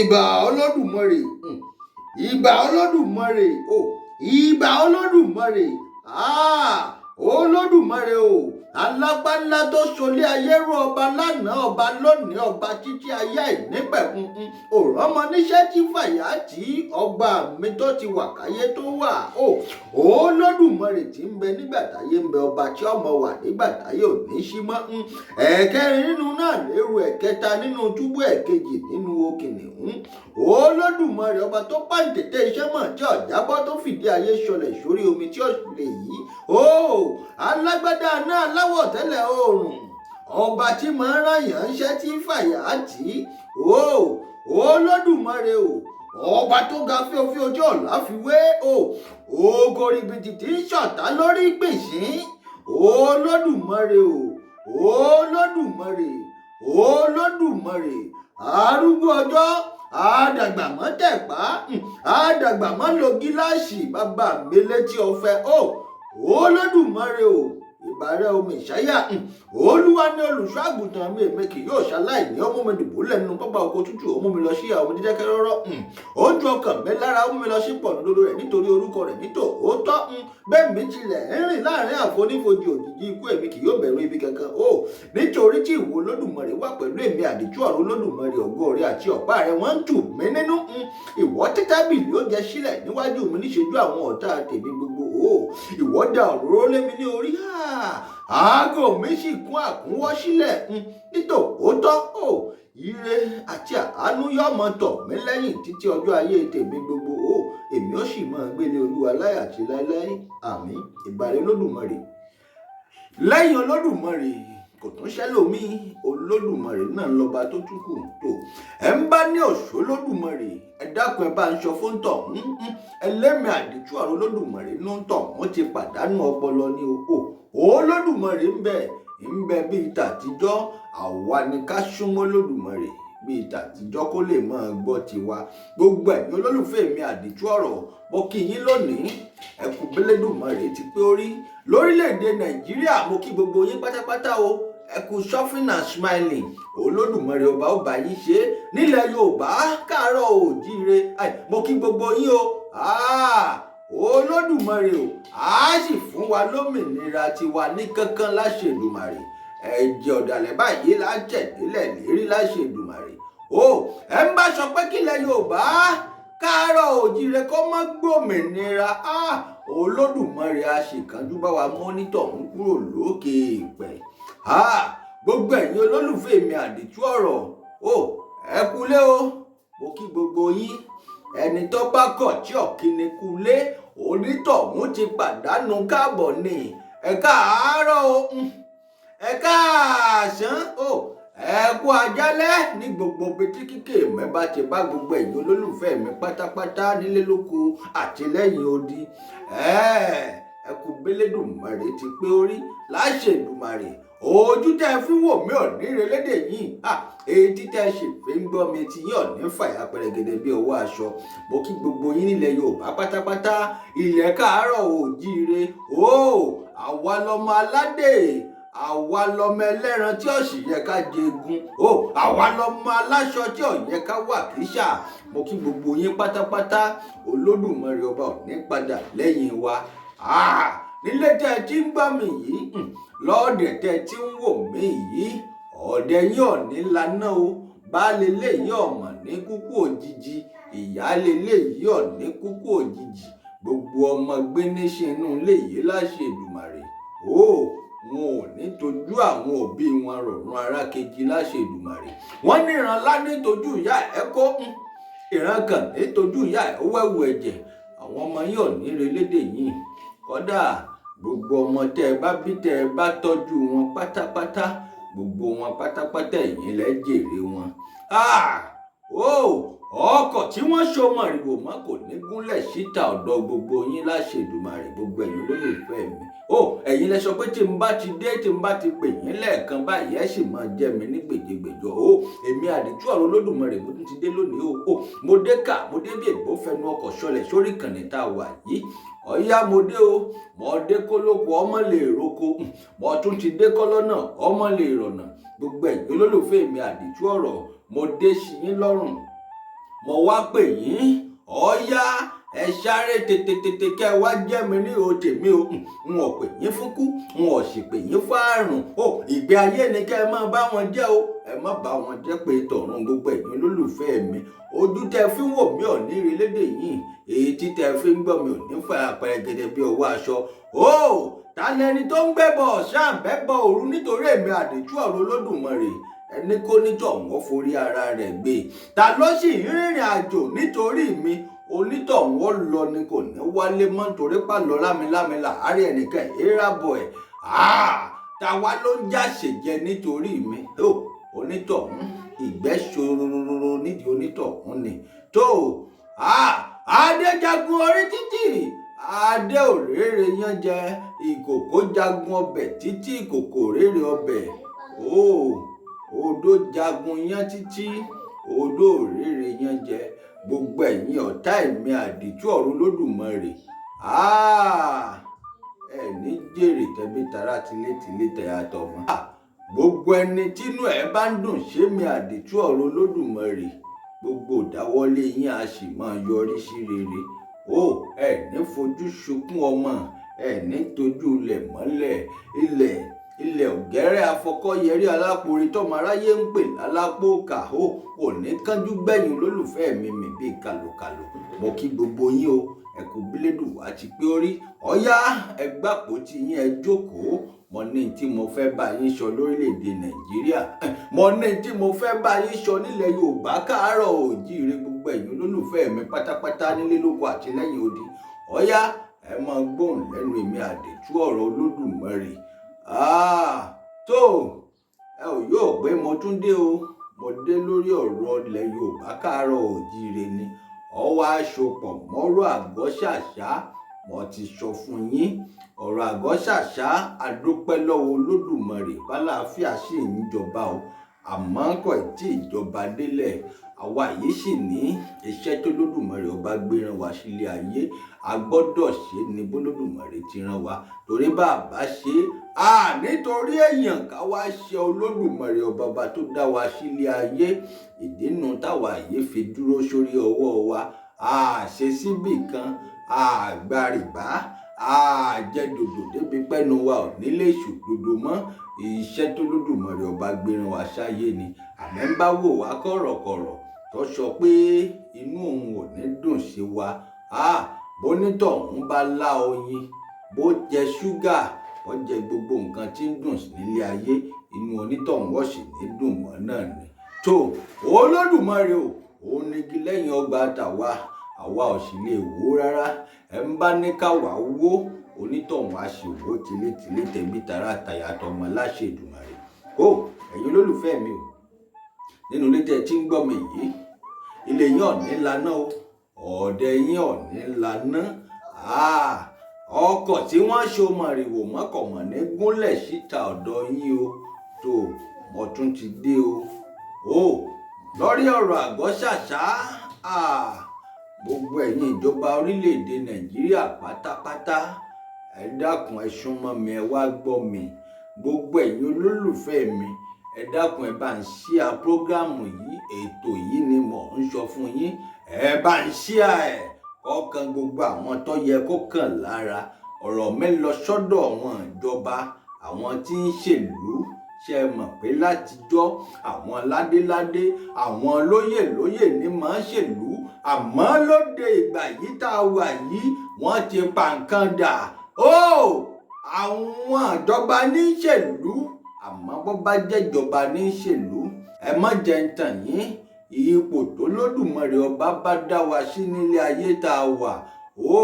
Ìbà Olódùmarè, ìbà Olódùmarè o, ìbà Olódùmarè, Olódùmarè o, alápá ńlá tó solé ayé rú, ọba lánàá, ọba lónìí, ọba títí ayé àìnípẹ̀kun, òrọ́mọ níṣẹ́ tí fàyà tí ọba mi tó ti wà káyé tó wà o, Olódùmarè tí ń bẹ nígbà táyé ń bẹ, ọba tí ọmọ wà nígbà táyé ò ní sí mọ́. Ẹ̀kẹrin nínú náà lérò, ẹ̀kẹta nínú túbú, ẹ̀kejì nínú òkìnnìún, Olódùmarè ọba tó pàǹtẹ̀tẹ̀ iṣẹ́ mọ̀ tí ọ̀jábọ́, tó fìdí ayé ṣọlẹ̀ sórí omi tí ó lè yí o, alágbádá náà láwọ̀ tẹ́lẹ̀ oòrùn, ọba tí máa ń ráyàn ń ṣẹ́ tí fàyà tì í o, Olódùmarè o, ọba tó ga fíofí ojú ọ̀la fi wé o, ògòrìbìtì tí ń ṣọ̀tá lórí gbèsè, Olódùmarè o, Olódùmarè, Olódùmarè, arúgbó ọjọ́, àdàgbàmọ́ tẹ̀pá, àdàgbàmọ́ lo gíláàsì, bàbá mi létí ọ̀fẹ́ o, Olódùmarè o, ìbàrẹ̀ omi ìṣáyà. Olúwa ní olùṣọ́ àgùntàn mi, èmi kì yóò ṣaláìní. Ó mú mi dùbúlẹ̀ nínú pápá oko tútù, ó mú mi lọ sí àwọn dídákẹ́ rọ́rọ́, ó ju ọkàn mi lára, ó mú mi lọ sí pọ̀nù lódò rẹ̀ nítorí orúkọ rẹ̀. Nítòótọ́, bẹ́ẹ̀ mi tilẹ̀ ń rìn láàrin àfonífojì òjìji ikú, èmi kì yóò bẹ̀rù ibi kankan o, nítorí tí ìwọ Olódùmarè wà pẹ̀lú èmi. Àdìtú ọ̀rọ̀ Olódùmarè, ògo rẹ̀ àti ọ̀pá rẹ̀ wọ́n ń tù mí nínú. Ìwọ tẹ́ tábìlì oúnjẹ sílẹ̀ níwájú mi níṣojú àwọn ọ̀tá tèmi gbogbo o. Ìwọ da òróró lé mi ní orí, aago mi sì kún àkúnwọ́ sílẹ̀. Nítòótọ́ o, ire àti àánú yóò máa tọ̀ mí lẹ́yìn títí ọjọ́ ayé tèmi gbogbo o, èmi ó sì máa gbélé Olúwa láyé àti láéláé. Àmín. Ìbàrẹ̀ Olódùmarè. Lẹ́yìn Olódùmarè, kò tún ṣẹlòmíì. Olódùmarè náà lọ́ba tó tún kù tó ẹ ń bá ní òṣó Olódùmarè. Ẹ dákun, ẹ bá ń sọ fún tọ̀hún ẹlẹ́mìí àdìtú ọ̀rọ̀ Olódùmarè ló ń tọ̀ wọ́n ti pàdánù ọpọlọ ní o. Olódùmarè ń bẹ, ń bẹ bíi tàtijọ́. Àwa ni ká súnmọ́ Olódùmarè bíi tàtijọ́ kó lè máa gbọ́ tiwa. Gbogbo ẹ̀yin olólùfẹ́ mi àdìtú ọ̀rọ̀, mo kí yín lónìí. Ẹ kú bẹ́lẹ́dùmarè ti pé orí lórílẹ̀‐èdè Nàìjíríà. Mo kí gbogbo yín pátápátá o. Ẹ kú suffering and smiling. Olódùmarè ọba ó bá yín ṣe. Nílẹ̀ Yorùbá, káàárọ̀ òjíire, mo kí gbogbo yín o. Olódùmarè o, á sì fún wa lómìnira tiwa ní kánkán láṣẹ Èdùmàrè. Ẹ̀jẹ̀ ọ̀dàlẹ̀ báyìí lájẹ̀dílẹ̀ lérí láṣẹ Èdùmàrè o. Ẹ ń bá sọ pé kílẹ̀ Yorùbá, káàárọ̀ òjíire kó má gbòmìnira, Olódùmarè a ṣèkánjú bá wa mọ́nítọ̀ ń kúrò lókè èèpẹ̀. Gbogbo ẹ̀yin olólùfẹ́ mi àdìtú ọ̀rọ̀ o, ẹ kúlé o, mo kí gbogbo yín. Ẹni tó bá kọ̀ tí ọ̀kíni kúlé, onítọ̀hún ti pàdánù káàbọ̀ ni. Ẹ káàárọ̀ o, ẹ káàsán o, ẹ kú ajálẹ̀ ní gbogbo betí kíkè mẹ́bà ti bá gbogbo ẹ̀yin olólùfẹ́ mi pátápátá nílé lóko àti lẹ́yìn odi. Ẹ kú bẹ́lẹ́dùmarè ti pé orí láṣẹ Èdùmàrè. Ojú tẹ́ ẹ fi wò mí ò ní relédè yìí, etí tẹ́ ẹ sì fi ń gbọ́ mi tí yín ò ní fàyà pẹ̀rẹ̀gẹ̀dẹ̀ bí ọwọ́ aṣọ. Mo kí gbogbo yín nílẹ̀ Yorùbá pátápátá, ilẹ̀ káàárọ̀ òjíire o. Àwa lọmọ aládé, àwa lọmọ ẹlẹ́ran tí ò sì yẹ ká jẹgun o, àwa lọmọ aláṣọ tí ò yẹ ká wà kíṣà. Mo kí gbogbo yín pátápátá. Olódùmarè ọba ò ní padà lẹ́yìn wa. Nílé tẹ́ ẹ ti ń gbọ́ mi yìí, lọ́ọ̀dẹ̀ tẹ́ ẹ ti ń wò mí yìí, ọ̀dẹ̀ yín ò ní laná o, baálé ilé yìí ọ̀mọ̀ ní kúkú òjijì, ìyáálé ilé yìí ò ní kúkú òjijì, gbogbo ọmọ gbéníṣẹ́ inú ilé yìí láṣẹ Èdùmàrè o, wọn ò ní tójú àwọn òbí wọn rọ̀rùn ara kejì láṣẹ Èdùmàrè. Wọ́n ní ìran lá ní tójú ìyá ẹ̀ kó, ìran kan ní tójú ìyá ẹ̀ wẹ̀wù ẹ̀jẹ̀. Àwọn ọmọ yìí ò ní relédè yìí. Kódà gbogbo ọmọ tẹ́ ẹ bá bí, tẹ́ ẹ bá tọ́jú wọn pátápátá, gbogbo wọn pátápátá, ẹ̀yin lẹ́ jèrè wọn. Ọkọ̀ tí wọ́n so mọ̀rìwò mọ́ kò ní gúnlẹ̀ síta ọ̀dọ̀ gbogbo yín láṣẹ Èdùmàrè. Gbogbo ẹ̀yin olólùfẹ́ mi o, ẹ̀yin lẹ sọ pé tí n bá ti dé, tí n bá ti pè yín lẹ́ẹ̀kan báyìí, ẹ sì máa jẹ́ mi ní gbèjègbèjọ o. Èmi àdìtú ọ̀rọ̀ Olódùmarè, mo tún ti dé lónìí o. Mo dé kà, mo dé bí èbó fẹnu ọkọ̀ sọlẹ̀ sórí ìkànnì tá a wà yìí. Ọ̀yá, mo dé o. Mo dé kólókó ọmọ lè roko, mo tún ti dé kọ́lọ́nà ọmọ lè rọ̀nà. Gbogbo ẹ̀yin olólùfẹ́ mi àdìtú ọ̀rọ̀, mo dé sí yín lọ́rùn. Mo wá pè yín, ọ̀ọ́yá, ẹ sáré tètè tètè kẹ́ ẹ wá jẹ́ mi ní o tèmi o. N ò pè yín fún kú, n ò sì pè yín fún àrùn o. Ìgbé ayé ni kẹ́ ẹ máa bá wọn jẹ́ o, ẹ má bá wọn jẹ́ pé tọ̀run. Gbogbo ẹ̀yin olólùfẹ́ mi, ojú tẹ́ fi ń wò mí ò ní rí lédè yìí, èyí tí tẹ́ fi ń gbọ́ mi ò ní fẹ́ àpẹẹrẹ gẹ́gẹ́ bí ọwọ́ aṣọ o. Ta lẹni tó ń gbẹ́bọ̀ ṣáàbẹ́bọ̀ òru nítorí èmi Àdìtú ọ̀rọ̀ Olódùmarè? Ẹni kó nítọ̀hún forí ara rẹ̀ gbé. Ta ló sì ń rìnrìn àjò nítorí mi? Onítọ̀hún ó lọ ni, kò ní wálé mọ́, nítorí pàlọ́ lámilámi làárẹ̀ ẹnìkan ìràbọ̀ ẹ̀. Tàwa ló ń jáṣèjẹ nítorí mi? Onítọ̀hún, ìgbẹ́ ṣòro nídìí onítọ̀hún ni. Tó adéjagun orí títì, adé òréré yán jẹ, ìkòkò jagun ọbẹ̀ títí, ìkòkò òréré ọbẹ̀, odó jagun yán títí, odó òréré yán jẹ. Gbogbo ẹ̀yin ọ̀tá ẹ̀mí Àdìtú ọ̀rọ̀ Olódùmarè, ẹ ní jèrè tẹbí tará, tilétilé, tẹ̀yà tọmọ. Gbogbo ẹni tínú ẹ̀ bá ń dùn ṣé mi Àdìtú ọ̀rọ̀ Olódùmarè, gbogbo ìdáwọ́lé yín a sì máa yọrí sí rere o. Ẹ ní fojú sunkún ọmọ, ẹ ní tójú ilẹ̀ mọ́lẹ̀. Ilẹ̀ ilẹ̀ ọ̀gẹ́rẹ́ afọkọ́yẹrí alápòrí tọ́mọ aráyé ń pè lálápòkà ó kò ní kánjú gbẹ̀yìn olólùfẹ́ mi mi bíi kàlòkàlò. Mo kí gbogbo yín o, ẹ kú bílédù wá ti pé orí ọ̀yá. Ẹ gbàpò tí yín, ẹ jókòó. Mo ní tí mo fẹ́ bá yín sọ lórílẹ̀‐èdè Nàìjíríà, mo ní tí mo fẹ́ bá yín sọ nílẹ̀ Yorùbá káàárọ̀ òjíire. Gbogbo ẹ̀yin olólùfẹ́ mi pátápátá nílé lóko àti lẹ́yìn odi, ọ̀yá, ẹ máa gbóhùn lẹ́nu èmi Àdìtú ọ̀rọ̀ Olódùmarè. Tó ẹ ò yóò pé mo tún dé o. Mo dé lórí ọ̀rọ̀ ilẹ̀ Yorùbá káàárọ̀ òjíire ni, ọwọ́ àṣopọ̀ mọ́rọ̀ Àgọ́ Ṣàṣà. Mo ti sọ fún yín ọ̀rọ̀ Àgọ́ Ṣàṣà. Adúpẹ́ lọ́wọ́ Olódùmarè, bálàáfíà sì ń jọba o, àmọ́ kò tí ì jọba délẹ̀. Àwa yìí sì ní iṣẹ́ tó Lódùmarè ọba gbé rán wa sílé ayé, a gbọ́dọ̀ ṣe ni bólódùmarè ti rán wa, torí bá a bá ṣe á nítorí èèyàn ká wá ṣe Olódùmarè ọba, ọba tó dá wa sílé ayé. Ìdínú táwa yìí fi dúró sórí ọwọ́ wa, a ṣe síbì kan, a gbàrìbá, a jẹ dòdò débi pẹ́nu wa ò nílé ṣòdodo mọ́. Iṣẹ́ tó Lódùmarè ọba gbé rán wa sáyé ni. Àmọ́ ń bá wò wá kọ̀rọ̀kọ̀rọ̀ tó sọ pé inú òun ò ní dùn sí wa, bónítọ̀hún bá lá oyin, bó jẹ ṣúgà, bó jẹ gbogbo nǹkan tí ń dùn nílé ayé, inú onítọ̀hún ò sì ní dùn mọ́ náà ni. Tó Olódùmarè o, òun nígi lẹ́yìn ọgbà tàwa, àwa ò sì lè wó rárá. Ẹ̀ ń bá ní káwa wó, onítọ̀hún á sì wó tilétilé, tẹ̀bí tará tàyà tọmọ láṣẹ Èdùmàrè. Ó ẹ̀yin olólùfẹ́ mi o, nínú ilé tẹ́ ẹ ti ń gbọ́ mi yìí, ilé yín ò ní laná o, ọ̀dẹ̀ yín ò ní laná. Ọkọ̀ tí wọ́n ṣo mọ̀rìwò mọ́kànmọ́ ní gúnlẹ̀ síta ọ̀dọ̀ yín o. Tó mo tún ti dé o lórí ọ̀rọ̀ Àgọ́ Ṣàṣà. Gbogbo ẹ̀yin ìjọba orílẹ̀-èdè Nàìjíríà pátápátá, ẹ dákun, ẹ súnmọ́ mi, ẹ wá gbọ́ mi. Gbogbo ẹ̀yin olólùfẹ́ mi, ẹ dákun, ẹ bá ń share program yìí. Ètò yìí ni mò ń sọ fún yín, ẹ bá ń share ẹ̀ kọ́kan gbogbo àwọn tó yẹ kó kàn lára. Ọ̀rọ̀ mi lọ sọ́dọ̀ àwọn ìjọba, àwọn tí ń ṣèlú. Ṣe mọ̀ pé látijọ́, àwọn ládéládé, àwọn lóyè lóyè ní máa ń ṣèlú, àmọ́ lóde ìgbà yìí tá a wà yìí, wọ́n ti pa nǹkan dà ó. Àwọn ìjọba ní ṣèlú, àmọ́ bó bá jẹ́jọba ní ṣèlú, ẹ má jẹ́ ń tàn yín, ipò tó Lódùmarè ọba bá dá wa sí nílé ayé tá a wà ó,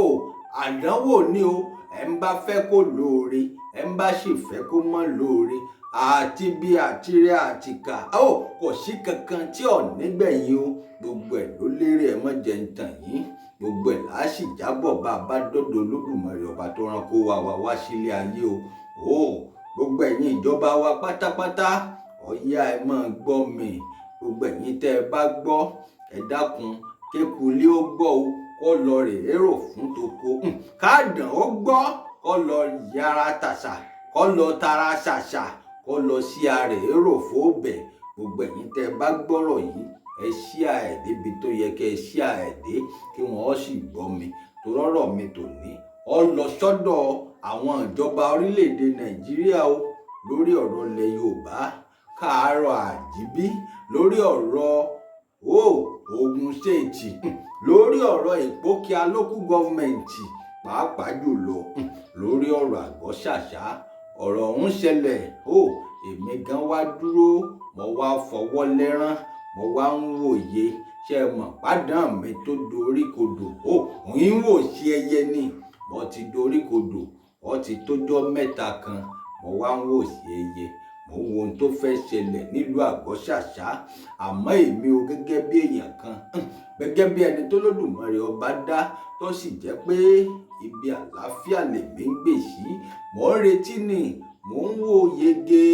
àdánwò ni o. Ẹ ń bá fẹ́ kó lóore, ẹ ń bá sì fẹ́ kó mọ́ lóore, àti bí àtirẹ àtìkà ó, kò sí kankan tí ò nígbẹ̀yìn o. Gbogbo ẹ̀ ló lérè, ẹ má jẹ́ ń tàn yín. Gbogbo ẹ̀ là á sì jábọ̀ bá a bá dọ́dọ̀ Olódùmarè ọba tó rán kó wa wá wá sílé ayé o. Ó gbogbo ẹ̀yin ìjọba wa pátápátá, ọ̀yá, ẹ máa gbọ́ mi. Gbogbo ẹ̀yin tẹ́ ẹ bá gbọ́, ẹ dákun, kékulé ó gbọ́ o, kó lọ rè érò fún toko, káàdàn ó gbọ́, kó lọ yára tàṣà, kó lọ tara ṣàṣà, kó lọ sí ààrẹ èrò fóbẹ̀. Gbogbo ẹ̀yin tẹ́ ẹ bá gbọ́rọ̀ yìí, ẹ Ẹ share ẹ̀ débi tó yẹ kẹ́ ẹ share ẹ̀ dé, kí wọ́n sì gbọ́ mi. Torọ́rọ̀ mi tòní ọ lọ sọ́dọ̀ àwọn ìjọba orílẹ̀-èdè Nàìjíríà o, lórí ọ̀rọ̀ ilẹ̀ Yorùbá, káàárọ̀ àjíbí, lórí ọ̀rọ̀ o Ogun State, lórí ọ̀rọ̀ Ìpókíà Local Government, pàápàá jùlọ lórí ọ̀rọ̀ Àgọ́ Ṣàṣà. Ọ̀rọ̀ ọ̀hún ṣẹlẹ̀ o, èmi gan wá dúró, mo wá fọwọ́ lẹ́rán, mo wá ń wòye. Ṣe é mọ̀ pádàn mi tó dorí kodò o, ń wò sí ẹyẹ ni. Mo ti dorí kodò, ó ti tójọ́ 3 kan. Mo wá ń wò sí ẹyẹ, mo ń wo ohun tó fẹ́ ṣẹlẹ̀ nílùú Àgọ́ Ṣàṣà. Àmọ́ èmi o, gẹ́gẹ́ bí èèyàn kan, gẹ́gẹ́ bí ẹni tó Lódùmarè ọba dá, tó sì jẹ́ pé ibi àlàáfíà lèmi ń gbè sí, mò ń retí ni, mò ń wò yege.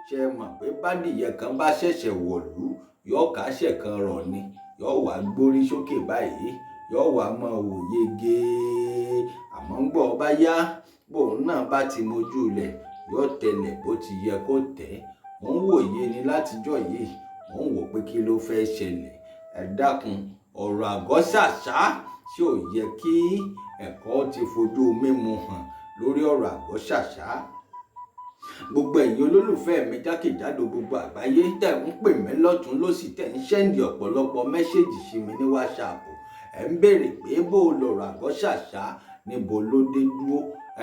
Ṣe mọ̀ pé bádìyẹ kan bá ṣẹ̀ṣẹ̀ wọ̀lú, yóò kásẹ̀ kan rọ̀ ni, yóò wá gbórí sókè báyìí, yóò wá máa wò yege. Àmọ́ ń gbọ́ bá yá, bóun náà bá ti mojú lẹ̀, yóò tẹlẹ̀ bó ti yẹ kó tẹ̀. Mò ń wòye ni látijọ́ yìí, mò ń wò pé kí ló fẹ́ ṣẹlẹ̀. Ẹ dákun, ọ̀rọ̀ Àgọ́ Ṣàṣà, ṣé ò yẹ kí ẹ̀kọ́ ti fojú mímu hàn lórí ọ̀rọ̀ Àgọ́ Ṣàṣà? Gbogbo ẹ̀yin olólùfẹ́ mi jákèjádò gbogbo àgbáyé, tẹ̀ ń pè mí lọ́tún lósì, tẹ̀ ń send ọ̀pọ̀lọpọ̀ message sí mi ní WhatsApp, ẹ̀ ń béèrè pé bó o lọ̀rọ̀ Àgọ́ Ṣàṣà, níbo ló dé dúró.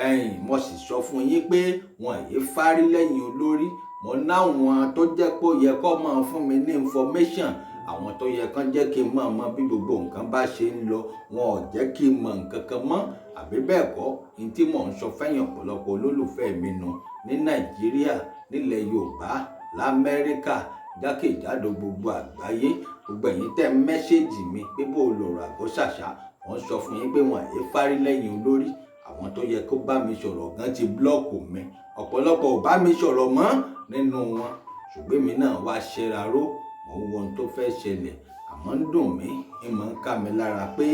Ẹ̀yin, mo sì sọ fún yín pé wọn yìí fárí lẹ́yìn olórí. Mo náwọn tó jẹ́ pé ó yẹ kó máa fún mi ní information, àwọn tó yẹ kán jẹ́ kí n mọ̀ mọ̀ bí gbogbo nǹkan bá ṣe ń lọ, wọn ò jẹ́ kí n mọ̀ nǹkan kan mọ́. Àbí bẹ́ẹ̀ kọ́? Ní tí mò ń sọ fẹ́yìn ọ̀pọ̀lọpọ̀ olólùfẹ́ mi nu ní Nàìjíríà, nílẹ̀ Yorùbá, l'Amẹ́ríkà, jákèjádò gbogbo àgbáyé, gbogbo ẹ̀yin tẹ́ message mi pé bó o lọ̀rọ̀ Àgọ́ Ṣàṣà, wọ́n sọ fún yín pé wọ́n àyè fárí lẹ́yìn olórí. Àwọn tó yẹ kó bá mi sọ̀rọ̀ gan ti block mi, ọ̀pọ̀lọpọ̀ ò bá mi sọ̀rọ̀ mọ́ nínú wọn. Ṣùgbọ́n èmi náà wá ṣẹra ró, mò ń wo ohun tó fẹ́ ṣẹlẹ̀. Àmọ́ ń dùn mí, ń mọ̀ ń ká mi lára pé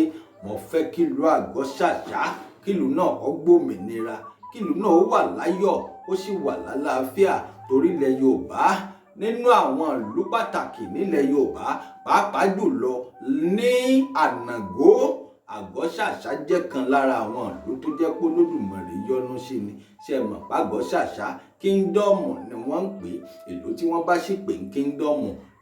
mo fẹ́ kílùú Àgọ́ Ṣàṣà, kílùú náà kó gbòmìnira, kílùú náà ó wà láyọ̀, ó sì wà lálàáfíà, torí ilẹ̀ Yorùbá, nínú àwọn ìlú pàtàkì nílẹ̀ Yorùbá, pàápàá jùlọ ní Ànàgó, Àgọ́ Ṣàṣà jẹ́ kan lára àwọn ìlú tó jẹ́ pé Olódùmarè yọ́nú sí ni. Ṣe mọ̀ pàgọ́ Ṣàṣà, kingdom ni wọ́n ń pè ìlú tí wọ́n bá sì pè ní kingdom,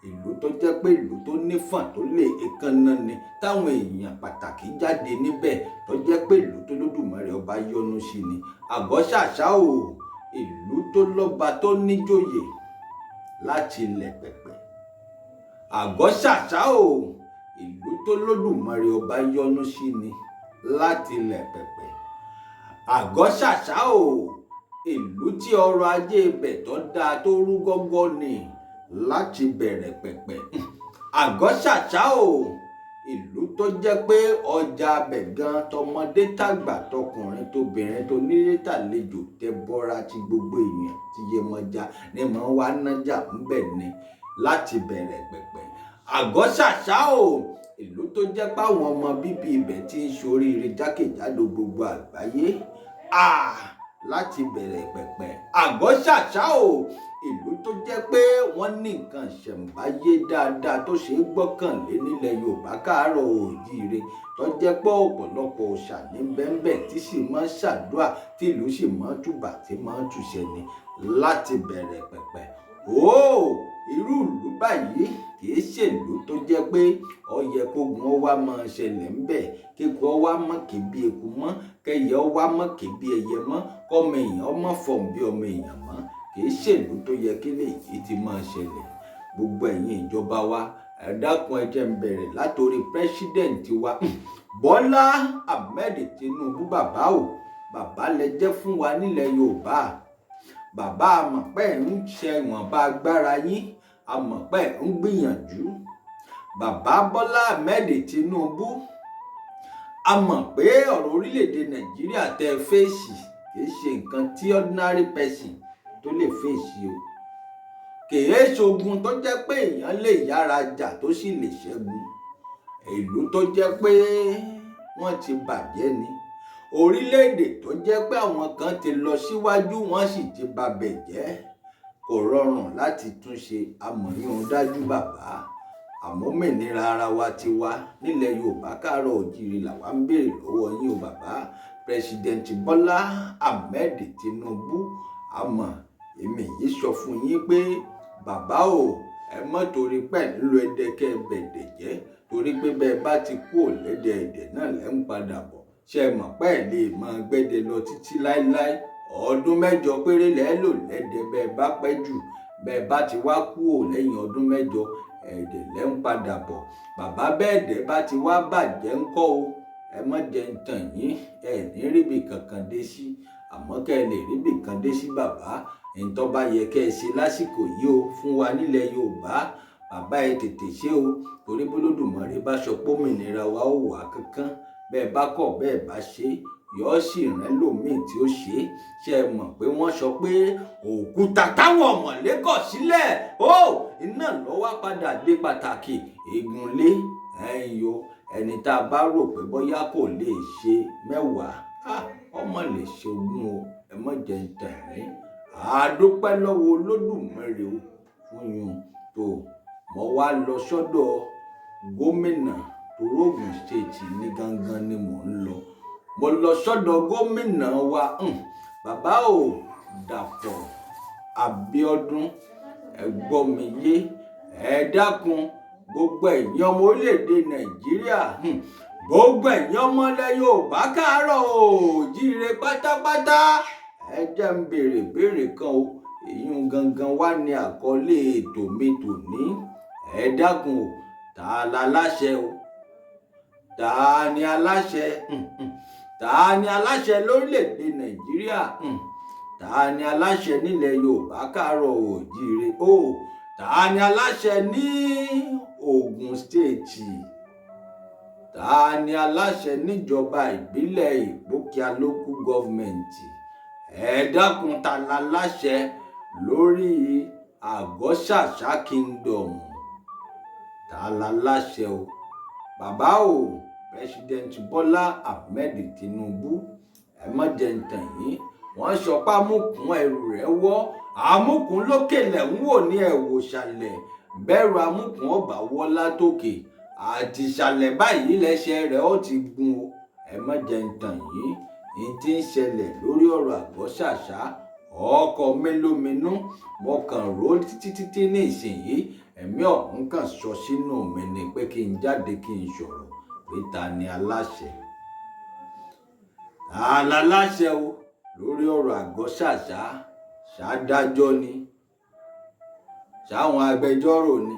ìlú tó jẹ́ pé ìlú tó nífọ̀n tó lè èékánná ni, táwọn èèyàn pàtàkì jáde níbẹ̀, tó jẹ́ pé ìlú tó Lódùmarè ọba yọ́nú sí ni Àgọ́ Ṣàṣà o. Ìlú tó lọ́ba, tó níjòyè láti ilẹ̀ pẹ̀pẹ̀. Àgọ́ Ṣàṣà o, ìlú tó Lódùmarè ọba yọ́nú sí ni láti ilẹ̀ pẹ̀pẹ̀. Àgọ́ Ṣàṣà o, ìlú tí ọrọ̀ ajé ibẹ̀ tó dáa, tó rú gọ́gọ́ ni láti bẹ̀rẹ̀ pẹ̀pẹ̀. Àgọ́ Ṣàṣà o, ìlú tó jẹ́ pé ọjà abẹ̀ gan, tọmọdé tàgbà, tọkùnrin tóbìnrin, tónílé tàlejò, tẹbọra ti gbogbo èèyàn tí Yemọja ní mọ̀ wá nájà ńbẹ̀ ni láti bẹ̀rẹ̀ pẹ̀pẹ̀. Àgọ́ Ṣàṣà o, ìlú tó jẹ́ páwọn ọmọ bíbí ibẹ̀ ti ń ṣoríire jákèjádò gbogbo àgbáyé láti bẹ̀rẹ̀ pẹ̀pẹ̀. Àgọ́ Ṣàṣà o, ìlú tó jẹ́ pé wọ́n ní nǹkan ìṣẹ̀ǹbáyé dáadáa tó ṣe é gbọ́kànlé nílẹ̀ Yorùbá káàárọ̀ oòjíire, tó jẹ́ pé ọ̀pọ̀lọpọ̀ òòṣà ní bẹ́ńbẹ́ tí sì máa ń ṣàdúà, tí ìlú sì máa ń tùbà, tí máa ń tùṣẹ ni láti bẹ̀rẹ̀ pẹ̀pẹ̀. Ó irú ìlú báyìí kì í ṣèlú tó jẹ́ pé ó yẹ kógun ó wá máa ṣẹlẹ̀ ńbẹ̀, kéku ó wá mọ́ kì bí eku mọ́, kẹyẹ ó wá mọ́ kì bí ẹyẹ mọ́, kọ́mọ èèyàn ó mọ́ fọ̀n bí ọmọ èèyàn mọ́. Kì í ṣèlú tó yẹ kí lèyí ti máa ṣẹlẹ̀. Gbogbo ẹ̀yin ìjọba wa, ẹ dákun, ẹ jẹ́ n bẹ̀rẹ̀ látòrí president wa, Bọ́lá Ahmed Tinubu. Bàbá o, bàbá lẹ jẹ́ fún wa nílẹ̀ Yorùbá. Bàbá, àmọ̀pẹ́ ń ṣe ìwọ̀nba agbára yín, àmọ̀pẹ́ ń gbìyànjú. Bàbá Bọ́lá Ahmed Tinubu, a mọ̀ pé ọ̀rọ̀ orílẹ̀-èdè Nàìjíríà tẹ́ ẹ face kì í ṣe nǹkan tí ordinary person tó lè face o. Kì í ṣogun tó jẹ́ pé èèyàn lè yára jà tó sì lè ṣẹ́gun. Ìlú tó jẹ́ pé wọ́n ti bàjẹ́ ni, orílẹ̀-èdè tó jẹ́ pé àwọn kan ti lọ síwájú, wọ́n sì ti babẹ̀ jẹ́, kò rọrùn láti túnṣe. Amọ̀yún dájú, bàbá. Àmọ́ òmìnira ara wa ti wá nílẹ̀ Yorùbá káàárọ̀ òjìrì làwa ń béèrè lọ́wọ́ yín o, bàbá President Bọ́lá Ahmed Tinubu. Àmọ́ èmi yìí sọ fún yín pé bàbá o, ẹ mọ́ torí pẹ̀ ń lo ẹdẹkẹ́ bẹ̀dẹ̀ jẹ́, torí pé bẹ́ẹ̀ bá ti kú òlẹ́dẹ̀ ẹ̀dẹ̀ náà lẹ́ ń padà bọ̀. Ṣe é mọ̀ pé ẹ̀ lè máa gbẹ́dẹ lọ títí láéláé? Ọdún 8 péré lẹ́ lò lẹ́dẹ̀ bẹ́ẹ̀ bá pẹ́ jù. Bẹ́ẹ̀ bá ti wá kú ò lẹ́yìn ọdún 8, ẹ̀dẹ̀ lẹ́ ń padà bọ̀. Bàbá, bẹ́ẹ̀ dẹ̀ bá ti wá bàjẹ́ ńkọ́ o? Ẹ má jẹ́ ń tàn yín, ẹ ní ríbi kankan dé sí. Àmọ́ kẹ́ ẹ lè ríbi kan dé sí, bàbá, ǹtọ́ bá yẹ kẹ́ ẹ ṣe lásìkò yìí o fún wa nílẹ̀ Yorùbá, bàbá, ẹ tètè ṣe o, torí b'Olódùmarè bá sọ pé òmìnira wa ó wà kankan, bẹ́ẹ̀ bá kọ̀, bẹ́ẹ̀ bá ṣe, yóò sì rán lòmíì tí ó ṣe é. Ṣe é mọ̀ pé wọ́n sọ pé òkúta táwọn ọ̀mọ̀lé kọ̀ sílẹ̀ ó iná lọ́wọ́ padà dé pàtàkì igunlé ẹ̀yìn o? Ẹni tá a bá rò pé bóyá kò lè ṣe 10, ọmọ lè ṣe 20 o. Ẹ má jẹ́ ń tàn yín. Àdúpẹ́ lọ́wọ́ Olódùmarè o fún yun tó. Mo wá lọ sọ́dọ̀ gómìnà torí Ògùn State ní gangan ni mò ń lọ. Mo lọ sọ́dọ̀ gómìnà wa, bàbá o, Dàpọ̀ Abíọ́dún. Ẹ gbọ́ mi yé, ẹ dákun, gbogbo ẹ̀yin ọmọ orílẹ̀-èdè Nàìjíríà, gbogbo ẹ̀yin ọmọ ilẹ̀ Yorùbá káàárọ̀ oòjíire pátápátá, ẹ jẹ́ ń béèrè béèrè kan o. Èyí gangan wá ní àkọlé ètò mi tòní. Ẹ dákun o, ta la láṣẹ o? Ta ni aláṣẹ? Ta ni aláṣẹ lórílẹ̀‐èdè Nàìjíríà? Ta ni aláṣẹ nílẹ̀ Yorùbá káàárọ̀ oòjíire o? Ta ni aláṣẹ ní Ògùn State? Ta ni aláṣẹ níjọba ìbílẹ̀ Ìpókíà Local Government? Ẹ dákun, ta la láṣẹ lórí Àgọ́ṣàṣà Kingdom? Ta la láṣẹ o? Bàbá o, President Bọ́lá Ahmed Tinubu, ẹ má jẹ́ ń tàn yín. Wọ́n sọ pé amúkùn ẹrù rẹ̀ wọ́, amúkùn lókè lẹ̀ ń wò ní ẹ̀wò ṣàlẹ̀. Bẹ́ẹ̀rù amúkùn ọba wọ́ látòkè àti ìsàlẹ̀ báyìí lẹ́sẹ̀ rẹ̀ ó ti gun o. Ẹ má jẹ́ ń tàn yín, ní tí ń ṣẹlẹ̀ lórí ọ̀rọ̀ Àgọ́ṣàṣà, ọkọ̀ mélòmínú mo kàn rò títí títí ní ìsinyìí, ẹ̀mí ọ̀hún kàn sọ sínú mi ni pé kí n jáde kí n sọ̀rọ̀ pé ta ni aláṣẹ, ta láláṣẹ o lórí ọ̀rọ̀ Àgọ́ṣàṣà? Ṣádájọ́ ni? Ṣáwọn agbẹjọ́rò ni?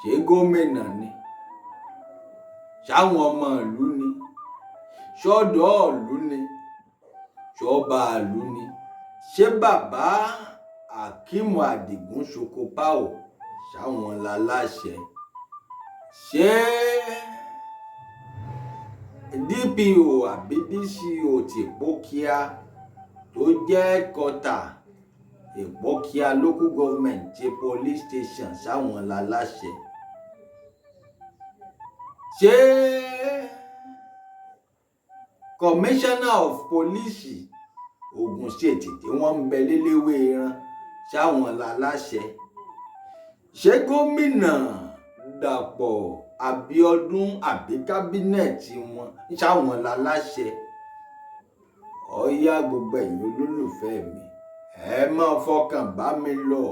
Ṣé gómìnà ni? Ṣáwọn ọmọ ìlú ni? Ṣọ́dọ̀ ìlú ni? Ṣọba ìlú ni? Ṣé bàbá Akeem Adigun Sokopao, ṣáwọn láláṣẹ? Ṣé DPO àbí DCO ti Ìpókíà tó jẹ́ kọta Ìpókíà Local Government ti police station, ṣáwọn láláṣẹ? Ṣé Commissioner of Police Ogun State tí wọ́n ń bẹ léléwé ran, ṣáwọn láláṣẹ? Ṣé gómìnà Dàpọ̀ Abíọ́dún àbí cabinet wọn, ṣáwọn láláṣẹ? Ọ̀yá, gbogbo ẹ̀yin olólùfẹ́ mi, ẹ máa fọkàn bá mi lọ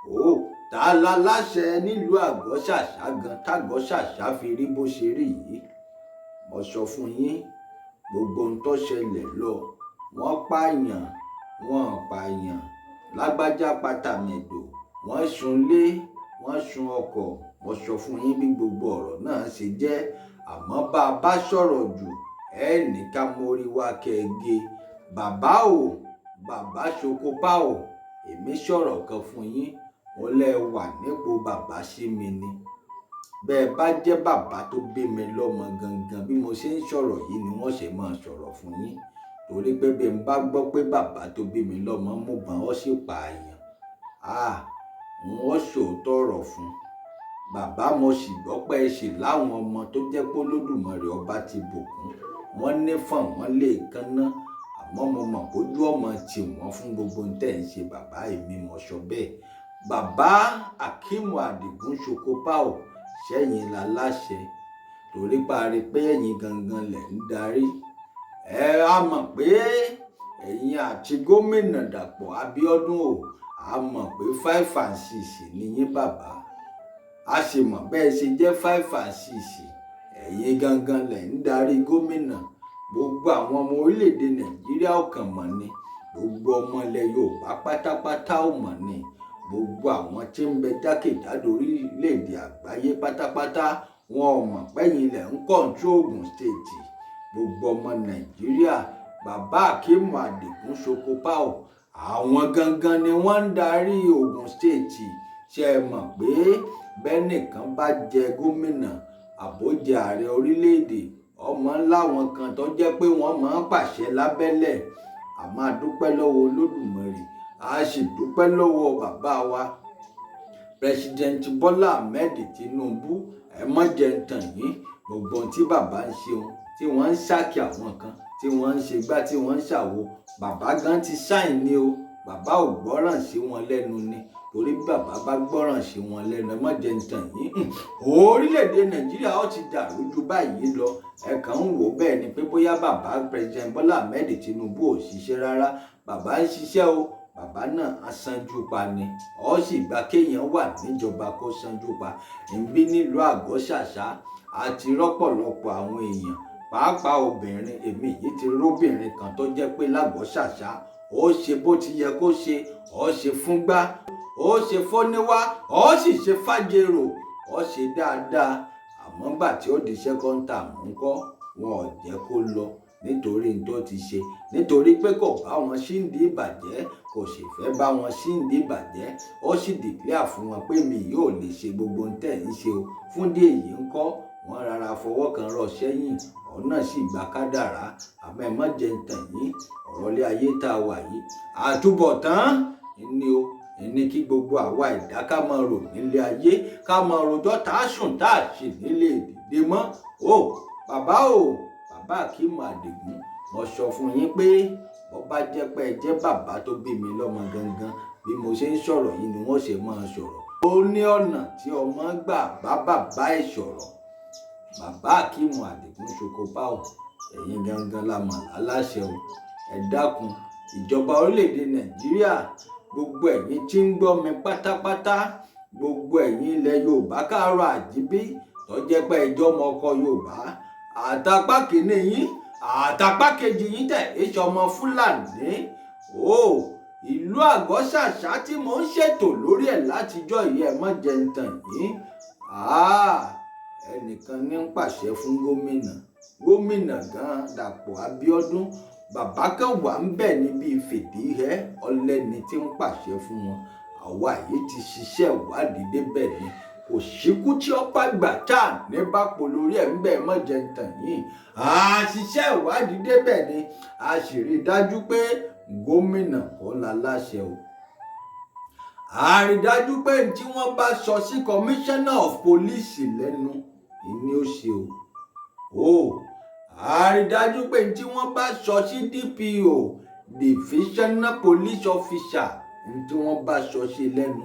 ó. Ta láláṣẹ nílùú Àgọ́ṣàṣà gan tágọ́ṣàṣà fi rí bó ṣe rí yìí? Mo sọ fún yín gbogbo ohun tó ṣẹlẹ̀ lọ. Wọ́n pààyàn, wọ́n pààyàn, lágbájá pàtàmẹ̀dò, wọ́n sunlé, wọ́n sun ọkọ̀. Mo sọ fún yín bí gbogbo ọ̀rọ̀ náà ṣe jẹ́. Àmọ́ bá a bá sọ̀rọ̀ jù, ẹ ní ká mórí wá kẹ́ẹ̀gẹ́. Bàbá o, bàbá Sokopa o, èmi sọ̀rọ̀ kan fún yín. Mo lẹ́ wà nípò bàbá sí mi ni. Bẹ́ẹ̀ bá jẹ́ bàbá tó bí mi lọ́mọ gangan, bí mo ṣe ń sọ̀rọ̀ yìí ni wọ́n ṣe máa sọ̀rọ̀ fún yín, torí pé bí n bá gbọ́ pé bàbá tó bí mi lọ́mọ mú bọn, ó sì pààyàn, ah, n ó sòótọ́ ọ̀rọ̀ fún bàbá. Mo sì gbọ́ pé ẹ sì láwọn ọmọ tó jẹ́ pé Olódùmarè ọba ti bùkún wọ́n nífọ̀n, wọ́n lè kánná. Àmọ́ mo mọ̀ kójú ọmọ tì wọ́n fún gbogbo ohun tẹ́ ń ṣe, bàbá. Èmi mo sọ bẹ́ẹ̀. Bàbá Akeem Adigun Ṣokopao, sẹ́yìn láláṣẹ? Torí parí pé ẹ̀yin gangan lẹ̀ ń darí. Ẹ á mọ̀ pé ẹ̀yin àti gómìnà Dàpọ̀ Abíọ́dún o, a mọ̀ pé five and six ni yín, bàbá. A sì mọ̀ bẹ́ẹ̀ ṣe jẹ́ five and six, ẹ̀yin gangan lẹ̀ ń darí gómìnà. Gbogbo àwọn ọmọ orílẹ̀-èdè Nàìjíríà ò kàn mọ̀ ni, gbogbo ọmọ ilẹ̀ Yorùbá pátápátá ò mọ̀ ni, gbogbo àwọn tí ń bẹ jákèjádò orílẹ̀-èdè àgbáyé pátápátá, wọn ò mọ̀ pẹ́yìn lẹ̀ ń control Ògùn State. Gbogbo ọmọ Nàìjíríà, bàbá Akeem Adigun Ṣokopao, àwọn gangan ni wọ́n ń darí Ògùn State. Ṣe é mọ̀ pé bẹ́nìkan bá jẹ gómìnà àbójẹ ààrẹ orílẹ̀-èdè, ọmọ láwọn kan tó jẹ́ pé wọ́n máa ń pàṣẹ lábẹ́lẹ̀? A máa dúpẹ́ lọ́wọ́ Olódùmarè, a sì dúpẹ́ lọ́wọ́ bàbá wa, President Bọ́lá Ahmed Tinubu. Ẹ má jẹ́ ń tàn yín, gbogbo ohun tí bàbá ń ṣeun, tí wọ́n ń ṣàkí àwọn kan, tí wọ́n ń ṣe gbá, tí wọ́n ń ṣàwo, bàbá gan ti sáìn ní o. Bàbá ò gbọ́ràn sí wọn lẹ́nu ni, torí bàbá bá gbọ́ràn sí wọn lẹ́nu, ẹ má jẹ́ ń tàn yín, orílẹ̀-èdè Nàìjíríà ó ti dàrú ju báyìí lọ. Ẹ kàn ń wò bẹ́ẹ̀ ni pé bóyá bàbá President Bọ́lá Ahmed Tinubu ò ṣiṣẹ́ rárá. Bàbá ń ṣiṣẹ́ o. Bàbá náà á sanjú pa ni, ọ sì gba kéèyàn wà níjọba kó sanjú pa. Nbí nílùú Àgọ́ Ṣàṣà àti rọ́pọ̀lọpọ̀ àwọn èèyàn, pàápàá obìnrin. Èmi yìí ti róbìnrin kan tó jẹ́ pé lágọ̀ọ́ Ṣàṣà, ó ṣe bó ti yẹ kó ṣe, ó ṣe fúngbá, ó ṣe fọ́níwá, ó sì ṣe fàjèrò, ó ṣe dáadáa. Àmọ́ gbà tí ó di second term ńkọ́, wọn ò jẹ́ kó lọ nítorí n tó ti ṣe, nítorí pé kò bá wọn síndìí ìbàjẹ́, kò sì fẹ́ bá wọn síndìí ìbàjẹ́. Ó sì declare fún wọn pé mi yóò lè ṣe gbogbo ohun tẹ̀ ń ṣe o. Fún díẹ̀ èyí ńkọ́, wọ́n rárá fọwọ́ kan rọ sẹ́yìn, ọ̀nà sì gba kádàrá. Àmọ́ ẹ má jẹ́ ń tàn yín, ọ̀rọ̀ ilé ayé tá a wà yìí, àtúbọ̀tán ni o ní kí gbogbo àwa ẹ̀dá ká máa rò nílé ayé, ká máa rojọ́ tá a sùn tá a sì nílé dìde mọ́ o. Bàbá o, bàbá Akeem Adigun, mo sọ fún yín pé bó bá jẹ́ pé ẹ jẹ́ bàbá tó bí mi lọ́mọ gangan, bí mo ṣe ń sọ̀rọ̀ yìí ni wọ́n ṣe máa sọ̀rọ̀. Ó ní ọ̀nà tí ọmọ gbà bá bàbá ẹ̀ sọ̀rọ̀. Bàbá Akeem Adigun Ṣokopao, ẹ̀yin gangan la mọ̀ láláṣẹ o. Ẹ dákun, ìjọba orílẹ̀-èdè Nàìjíríà, gbogbo ẹ̀yin tí ń gbọ́ mi pátápátá, gbogbo ẹ̀yin ilẹ̀ Yorùbá káàárọ̀ àjíbí tó jẹ́ pé ẹjọ́ ọmọ ọkọ Yorùbá, àtàpá kìíní yín, àtàpá kejì yín, tẹ̀ èso ọmọ Fúlàní o, ìlú Àgọ́ Ṣàṣà tí mò ń ṣètò lórí ẹ̀ látijọ́ yìí, ẹ má jẹ́ ń tàn yín, ẹnìkan ní ń pàṣẹ fún gómìnà. Gómìnà gan, Dàpọ̀ Abíọ́dún, bàbá kan wà ń bẹ̀ níbi fìdíhẹ́ ọlẹ́ni tí ń pàṣẹ fún wọn. Àwa yìí ti ṣiṣẹ́ ìwádìí débẹ̀ ni, kò síkú tí ó bá gbà tá à ní bá po lórí ẹ̀ ń bẹ̀. Mọ́ jẹ́ ń tàn yín, a ṣiṣẹ́ ìwádìí débẹ̀ ni, a sì rí i dájú pé gómìnà kọ́ la láṣẹ o. A rí i dájú pé tí wọ́n bá sọ sí commissioner of police lẹ́nu ìní ó ṣe o. A rí i dájú pé tí wọ́n bá sọ sí DPO, divisional police officer, tí wọ́n bá sọ sí lẹ́nu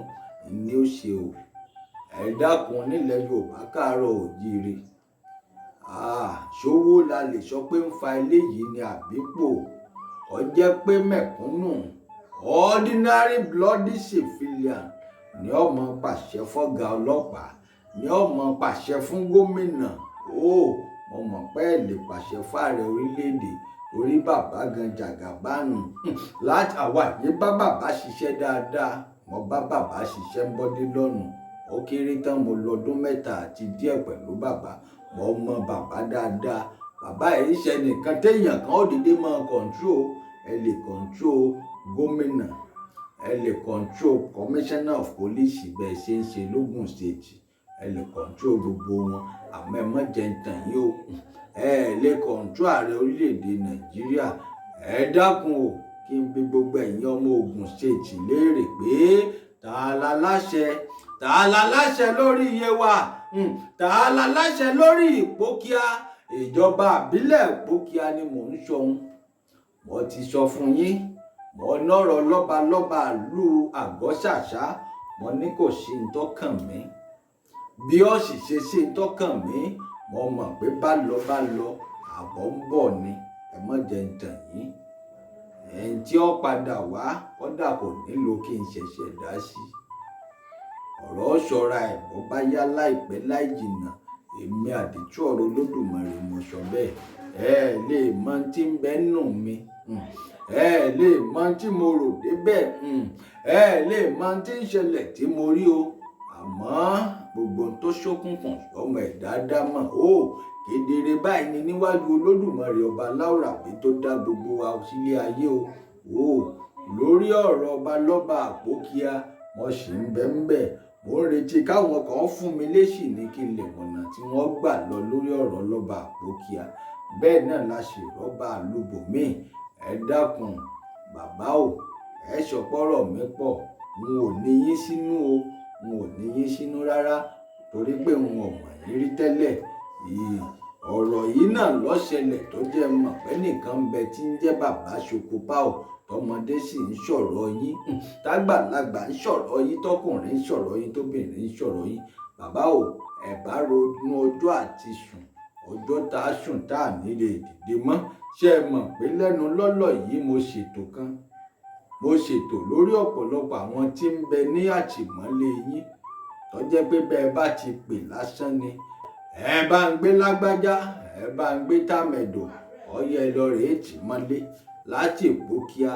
ìní ó ṣe o. Ẹ dákun, nílẹ̀ Yorùbá káàárọ̀ òjíire, ṣówó la lè sọ pé ń fa eléyìí ni, àbípò ó jẹ́ pé mẹ̀kúnnù, ordinary bloody civilian, ni ó máa pàṣẹ fọ́gà ọlọ́pàá, ni ó máa pàṣẹ fún gómìnà o? Mo mọ̀ pé ẹ lè pàṣẹ fáàrẹ orílẹ̀-èdè, torí bàbá gan jàgàbánu láti àwa yìí bá bàbá ṣiṣẹ́ dáadáa. Mo bá bàbá ṣiṣẹ́ ń bọ́dé lọ́nà, ó kéré tán mo lọ́dún 3 àti díẹ̀ pẹ̀lú bàbá. Mo mọ bàbá dáadáa. Bàbá yìí ṣe nìkan téèyàn kan ó dédé máa control. Ẹ lè control gómìnà, ẹ lè control commissioner of police, bẹ́ẹ̀ ṣe ń ṣe lógùn State, ẹ lè control gbogbo wọn. Àmọ́ ẹ má jẹ́ ń tàn yín o, ẹ lè control ààrẹ orílẹ̀-èdè Nàìjíríà. Ẹ dákun o, kí n bi gbogbo ẹ̀yin ọmọ Ògùn State léèrè pé ta la láṣẹ? Ta la láṣẹ lórí Yewa? Ta la láṣẹ lórí Ìpókíà? Ìjọba àbílẹ̀ Ìpókíà ni mò ń sọ ohun mo ti sọ fún yín. Mo nọ̀rọ̀ lọ́balọ́ba ìlú Àgọ́ Ṣàṣà. Mo ní kò sí ní tó kàn mí. Bí ó sì ṣe sí ní tó kàn mí, mo mọ̀ pé bá lọ bá lọ, àbọ̀ ń bọ̀ ni. Ẹ má jẹ́ ń tàn yín. Ẹni tí ó padà wá, kódà kò nílò kí n ṣẹ̀ṣẹ̀ dá sí. Ọ̀rọ̀ ṣọ́ra ẹ̀ bó bá yá láìpẹ́ láì jìnnà. Èmi àdìtú ọ̀rọ̀ Olódùmarè mo sọ bẹ́ẹ̀. Ẹ lè mọ̀ tí ń bẹ nù mí. Ẹ lè mọ̀ tí mo rò débẹ̀. Ẹ lè mọ̀ tí ń ṣẹlẹ̀ tí mo rí o. Àmọ́ gbogbo ohun tó ṣókùnkùn ọmọ ẹ̀dá dámọ̀ ó kedere báyìí ni níwájú Olódùmarè ọba Láwùrábí tó dá gbogbo wa sílé ayé o. Ó lórí ọ̀rọ̀ ọba lọ́ba Àpókíà, mo sì ń bẹ ń bẹ̀. Mo ń retí káwọn kan fún mi lésì ní kí n lè mọ̀nà tí wọ́n gbà lọ lórí ọ̀rọ̀ lọ́ba Àpókíà. Bẹ́ẹ̀ náà la ṣe rọ́bà àlùbọ̀mí. Ẹ dákun bàbá o, ẹ sọpọ́rọ̀ mi pọ̀. N ò ní yín sínú o, n ò ní yín sínú rárá torí pé n ò mọ̀ yín rí tẹ́lẹ̀. Ọ̀rọ̀ yìí náà ló ṣẹlẹ̀ tó jẹ́ mọ̀ pé nìkan ń bẹ tí ń jẹ́ bàbá Ṣokopá o, tọmọdé sì ń sọ̀rọ̀ yín, tágbàlagbà ń sọ̀rọ̀ yín, tọkùnrin ń sọ̀rọ̀ yín, tóbìnrin ń sọ̀rọ̀ yín. Bàbá o, ẹ bá ronú ọjọ́ àti sùn, ọjọ́ tá a sùn tá a ní lè dìde mọ́. Ṣé ẹ mọ̀ pé lẹ́nu lọ́lọ́ yìí mo ṣètò kan? Mo ṣètò lórí ọ̀pọ̀lọpọ̀ àwọn tí ń bẹ ní àtìmọ́lé yín, tó jẹ́ pé bẹ́ẹ̀ bá ti pè lásán ni. Ẹ bá ń gbé lágbájá, ẹ bá ń gbé tàmẹ̀dò, ọyẹ lọ rèé tì mọ́lé láti Ìpókíà,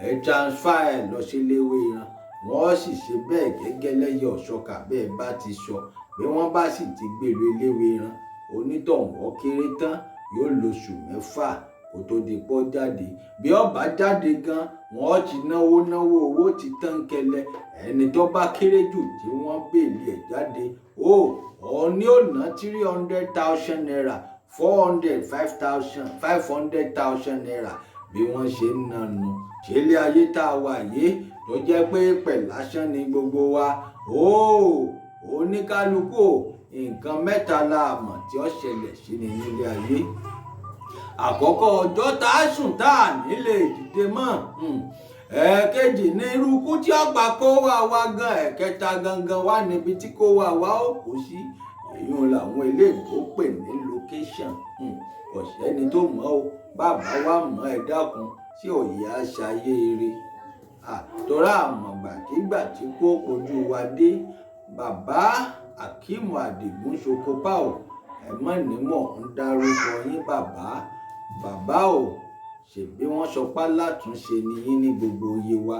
ẹ transfer ẹ lọ sí Léwéran. Wọ́n sì ṣe bẹ́ẹ̀ gẹ́gẹ́ lẹ́yẹ ọ̀ṣọ́kà bẹ́ẹ̀ bá ti sọ. Bí wọ́n bá sì ti gbèrò Léwéran, onítọ̀hún ó kéré tán yóò lóṣù mẹ́fà kó tó di pọ́ jáde. Bí ó bá jáde gan, wọ́n ti náwó náwó, owó ti tán kẹlẹ̀. Ẹni tó bá kéré jù tí wọ́n bèèlì ẹ̀ jáde, ó ní ó ná 300,000 naira, 400, 5,000, 500,000 naira bí wọ́n ṣe ń nànú. Ṣé ilé ayé tá a wà yìí tó jẹ́ pé pẹ̀ lásán ni gbogbo wa. Ó oníkálukú nǹkan mẹ́ta la mọ̀ tí ó ṣẹlẹ̀ sí ni nílé ayé. Àkọ́kọ́, ọjọ́ tá a sùn tá a ní lè dìde mọ́. Ẹ̀ẹ̀kejì ní irú ikú tí ọ̀pá kó wá wá gan. Ẹ̀kẹta gangan wá níbi tí kó wá wá ó kó sí. Èyí làwọn eléèbó pè ní location. Kò sẹ́ni tó mọ̀ o. Bàbá wa mọ̀, ẹ dákun, tí òye àṣàyé eré. Torí àmọ̀gbàkígbà tí kò kojú wa dé. Bàbá Akeem Adigun Ṣokopá o, ẹ mọ̀ ní mò ń dárúkọ yín bàbá. Bàbá o, ṣèbí wọ́n sọ pé alátúnṣe ni yín ní gbogbo oyè wa.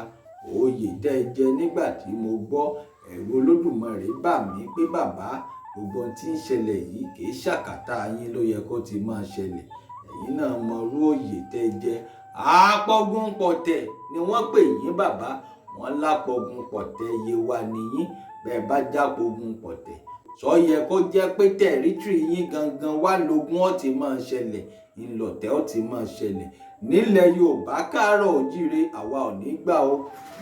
Oyè tẹ́ ẹ jẹ nígbà tí mo gbọ́, ẹ̀rù Olódùmarè bà mí pé bàbá, gbogbo ohun tí ń ṣẹlẹ̀ yìí kì í ṣàkátà yín ló yẹ kó ti máa ṣẹlẹ̀. Ẹ̀yin náà mọ irú oyè tẹ́ ẹ jẹ. Apọ̀gun pọ̀tẹ̀ ni wọ́n pè yín bàbá. Wọ́n lápọ̀gun pọ̀tẹ̀ Yewa ni yín. Bẹ́ẹ̀ bá jápogun pọ̀tẹ̀, sọ yẹ kó jẹ́ pé tẹ̀rítìrì yín gangan wá lógún ó ti máa ṣẹlẹ̀, ńlọtẹ̀ ó ti máa ṣẹlẹ̀. Nílẹ̀ Yorùbá káàárọ̀ òjíire, àwa ò ní gbà o.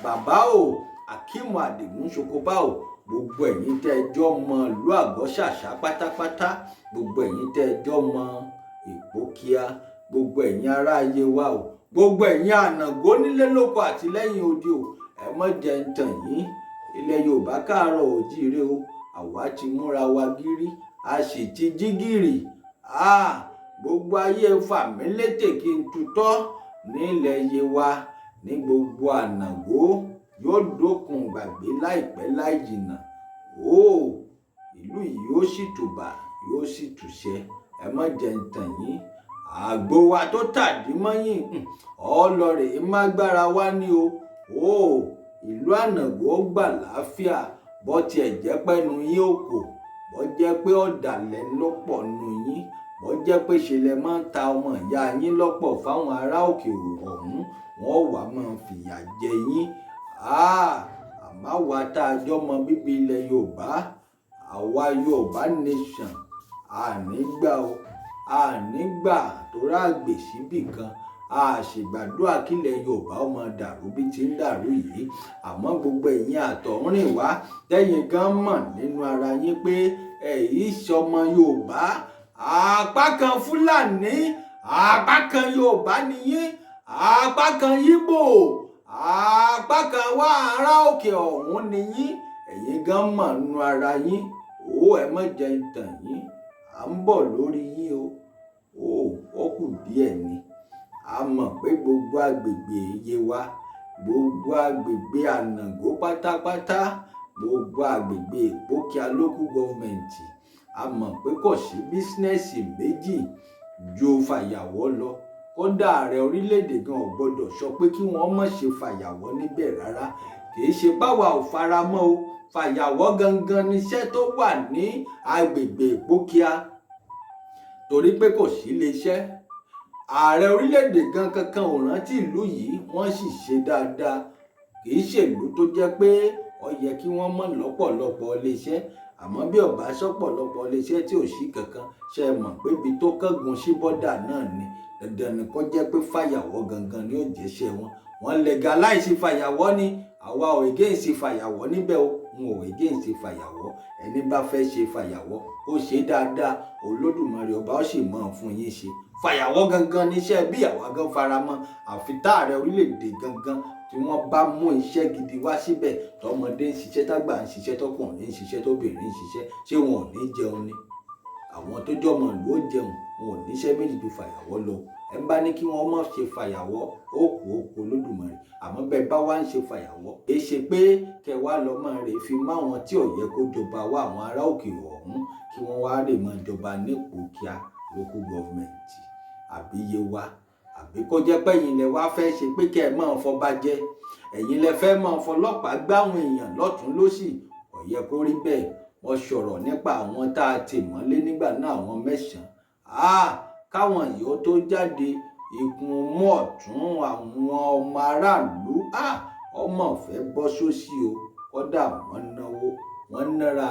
Bàbá o, Akeem Adigun Ṣokopá o, gbogbo ẹ̀yin tẹ́ ẹ jọ mọ ìlú Àgọ́ Ṣàṣà pátápátá, gbogbo ẹ̀yin tẹ́ ẹ jọ mọ Ìpókíà, gbogbo ẹ̀yin ará Yewa o, gbogbo ẹ̀yin Ànàgó nílé lóko àti lẹ́yìn odi o, ẹ má jẹ́ ń tàn yín. Ilẹ̀ Yorùbá káàárọ̀ òjíire o, àwa ti múra wa gírí, a sì ti jí gìrì. Gbogbo ayé fà mí létè kí n tutọ́ nílẹ̀ Yewa ní gbogbo Ànàgó yóò dókun gbàgbé láìpẹ́ láì jìnnà. Ó ìlú yìí yóò sì tùbà, yóò sì tùṣẹ. Ẹ má jẹ́ ń tàn yín. Àgbo wa tó tàdí mọ́yìn, ọlọ́rẹ̀ má gbára wá ní o. Ó ìlú Ànàgó gbà láàfíà, bó tiẹ̀ jẹ́ pẹ́nu yín ò kò, bó jẹ́ pé ọ̀dàlẹ̀ lọ́pọ̀ nù yín, bó jẹ́ pé ṣe lẹ máa ń ta ọmọ ìyá yín lọ́pọ̀ fáwọn ará òkè ọ̀hún, wọ́n wàá máa fìyà jẹ yín. Àmọ́ àwa tá a jọ mọ bíbí ilẹ̀ Yorùbá, àwa Yorùbá nation, a ní gbà o, a ní gbà torí àgbè síbì kan. A sì gbàdúrà kílẹ̀ Yorùbá ó máa dàrú bí ti ń dàrú yìí. Àmọ́ gbogbo ẹ̀yin àtọ̀húnrìn wá tẹ́yin gan mọ̀ nínú ara yín pé ẹ̀yin sọmọ Yorùbá, apá kan Fúlàní, apá kan Yorùbá ni yín, apá kan Yíbò, apá kan wá ará òkè ọ̀hún ni yín. Ẹ̀yin gan mọ̀ nú ara yín ó. Ẹ má jẹ́ ń tàn yín, à ń bọ̀ lórí yín o. Ó kù díẹ̀ ni. A mọ̀ pé gbogbo agbègbè Yewa, gbogbo agbègbè Ànàgó pátápátá, gbogbo agbègbè Ìpókíà Local Government, a mọ̀ pé kò sí business méjì ju fàyàwọ́ lọ. Kódà ààrẹ orílẹ̀-èdè gan ò gbọ́dọ̀ sọ pé kí wọ́n má ṣe fàyàwọ́ níbẹ̀ rárá. Kì í ṣe páwa ò faramọ́ o. Fàyàwọ́ gangan níṣẹ́ tó wà ní agbègbè Ìpókíà, torí pé kò sí iléeṣẹ́. Ààrẹ orílẹ̀-èdè gan kankan ò rántí ìlú yìí. Wọ́n sì ṣe dáadáa. Kì í ṣèlú tó jẹ́ pé ó yẹ kí wọ́n mọ̀ lọ́pọ̀lọpọ̀ iléeṣẹ́, àmọ́ bí ọba sọ́pọ̀lọpọ̀ iléeṣẹ́ tí ò sí kankan, ṣe mọ̀ pé ibi tó kángun sí bọ́dà náà ni, dandan ni kó jẹ́ pé fàyàwọ́ gangan ni ó jẹ́ṣẹ́ wọn. Wọ́n legalize fàyàwọ́ ni. Àwa ò against fàyàwọ́ níbẹ̀ o. N ò against fàyàwọ́. Ẹni bá fẹ́ ṣe fàyàwọ́, ó ṣe dáadáa, Olódùmarè ọba ó sì mọ̀ fún yín ṣe. Fàyàwọ́ gangan níṣẹ́ bí àwa gan faramọ́, àfi táàrẹ orílẹ̀-èdè gangan tí wọ́n bá mú iṣẹ́ gidi wá síbẹ̀, tọmọdé ń ṣiṣẹ́, tágbà ń ṣiṣẹ́, tọkùnrin ń ṣiṣẹ́, tóbìnrin ń ṣiṣẹ́. Ṣé wọn ò ní jẹun ni? Àwọn tó jọmọ ìlú ó jẹun. Wọn ò níṣẹ́ méjì ju fàyàwọ́ lọ. Ẹ bá ní kí wọ́n má ṣe fàyàwọ́, ó kú, ó kú Olódùmarè. Àmọ́ bẹ́ẹ̀ bá wá ń ṣe fàyàwọ́, kì í ṣe pé kẹ wá lọ máa rè fi máwọn tí ò yẹ kó jọba wá, àwọn ará òkè ọ̀hún, kí wọ́n wá rè máa jọba nípòkíà Local Government àbí Yewa, àbí kó jẹ́ pé ẹ̀yin lẹ wá fẹ́ ṣe pé kẹ́ ẹ máa fọba jẹ, ẹ̀yin lẹ fẹ́ máa fọlọ́pàá gbáwọn èèyàn lọ́tún lọ́sì. Kò yẹ kó rí bẹ́ẹ̀. Wọ́n sọ̀rọ̀ nípa àwọn tá a tì mọ́lé nígbà náà, àwọn 9, káwọn yìí ó tó jáde, ikùn mú ọ̀tún àwọn ọmọ aráàlú, ọmọ fẹ́ bọ́ sósì o. Kódà wọ́n náwó, wọ́n nára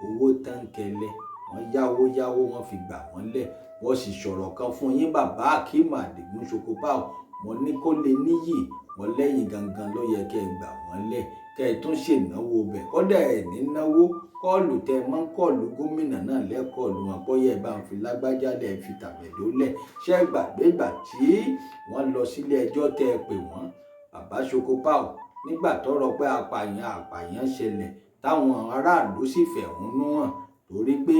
owó tánkẹ́lẹ́, wọ́n yáwó yáwó, wọ́n fi gbà wọ́n lẹ̀. Wọ́n sì sọ̀rọ̀ kan fún yín, bàbá Akeem Adigun Ṣokopáò. Mo ní kó lè níyì wọ́n lẹ́yìn gangan ló yẹ kẹ́ ẹ gbà wọ́n lẹ̀, kẹ́ ẹ tún ṣènáwó bẹ̀. Kódà ẹ̀ ní náwó call tẹ mọ́ ń call gómìnà náà lẹ́kọ̀ọ́lù wọn, bóyá ẹ bá ń fi lágbájá lẹ̀, fi tàbẹ̀dó lẹ̀. Ṣé gbàgbé ìgbà tí wọ́n lọ sílé ẹjọ́ tẹ́ ẹ pè wọ́n, bàbá Ṣokopáò, nígbà tọ́rọ̀ pé apààyàn apààyàn ṣẹlẹ̀, táwọn aráàlú sì fẹ̀hónú hàn, torí pé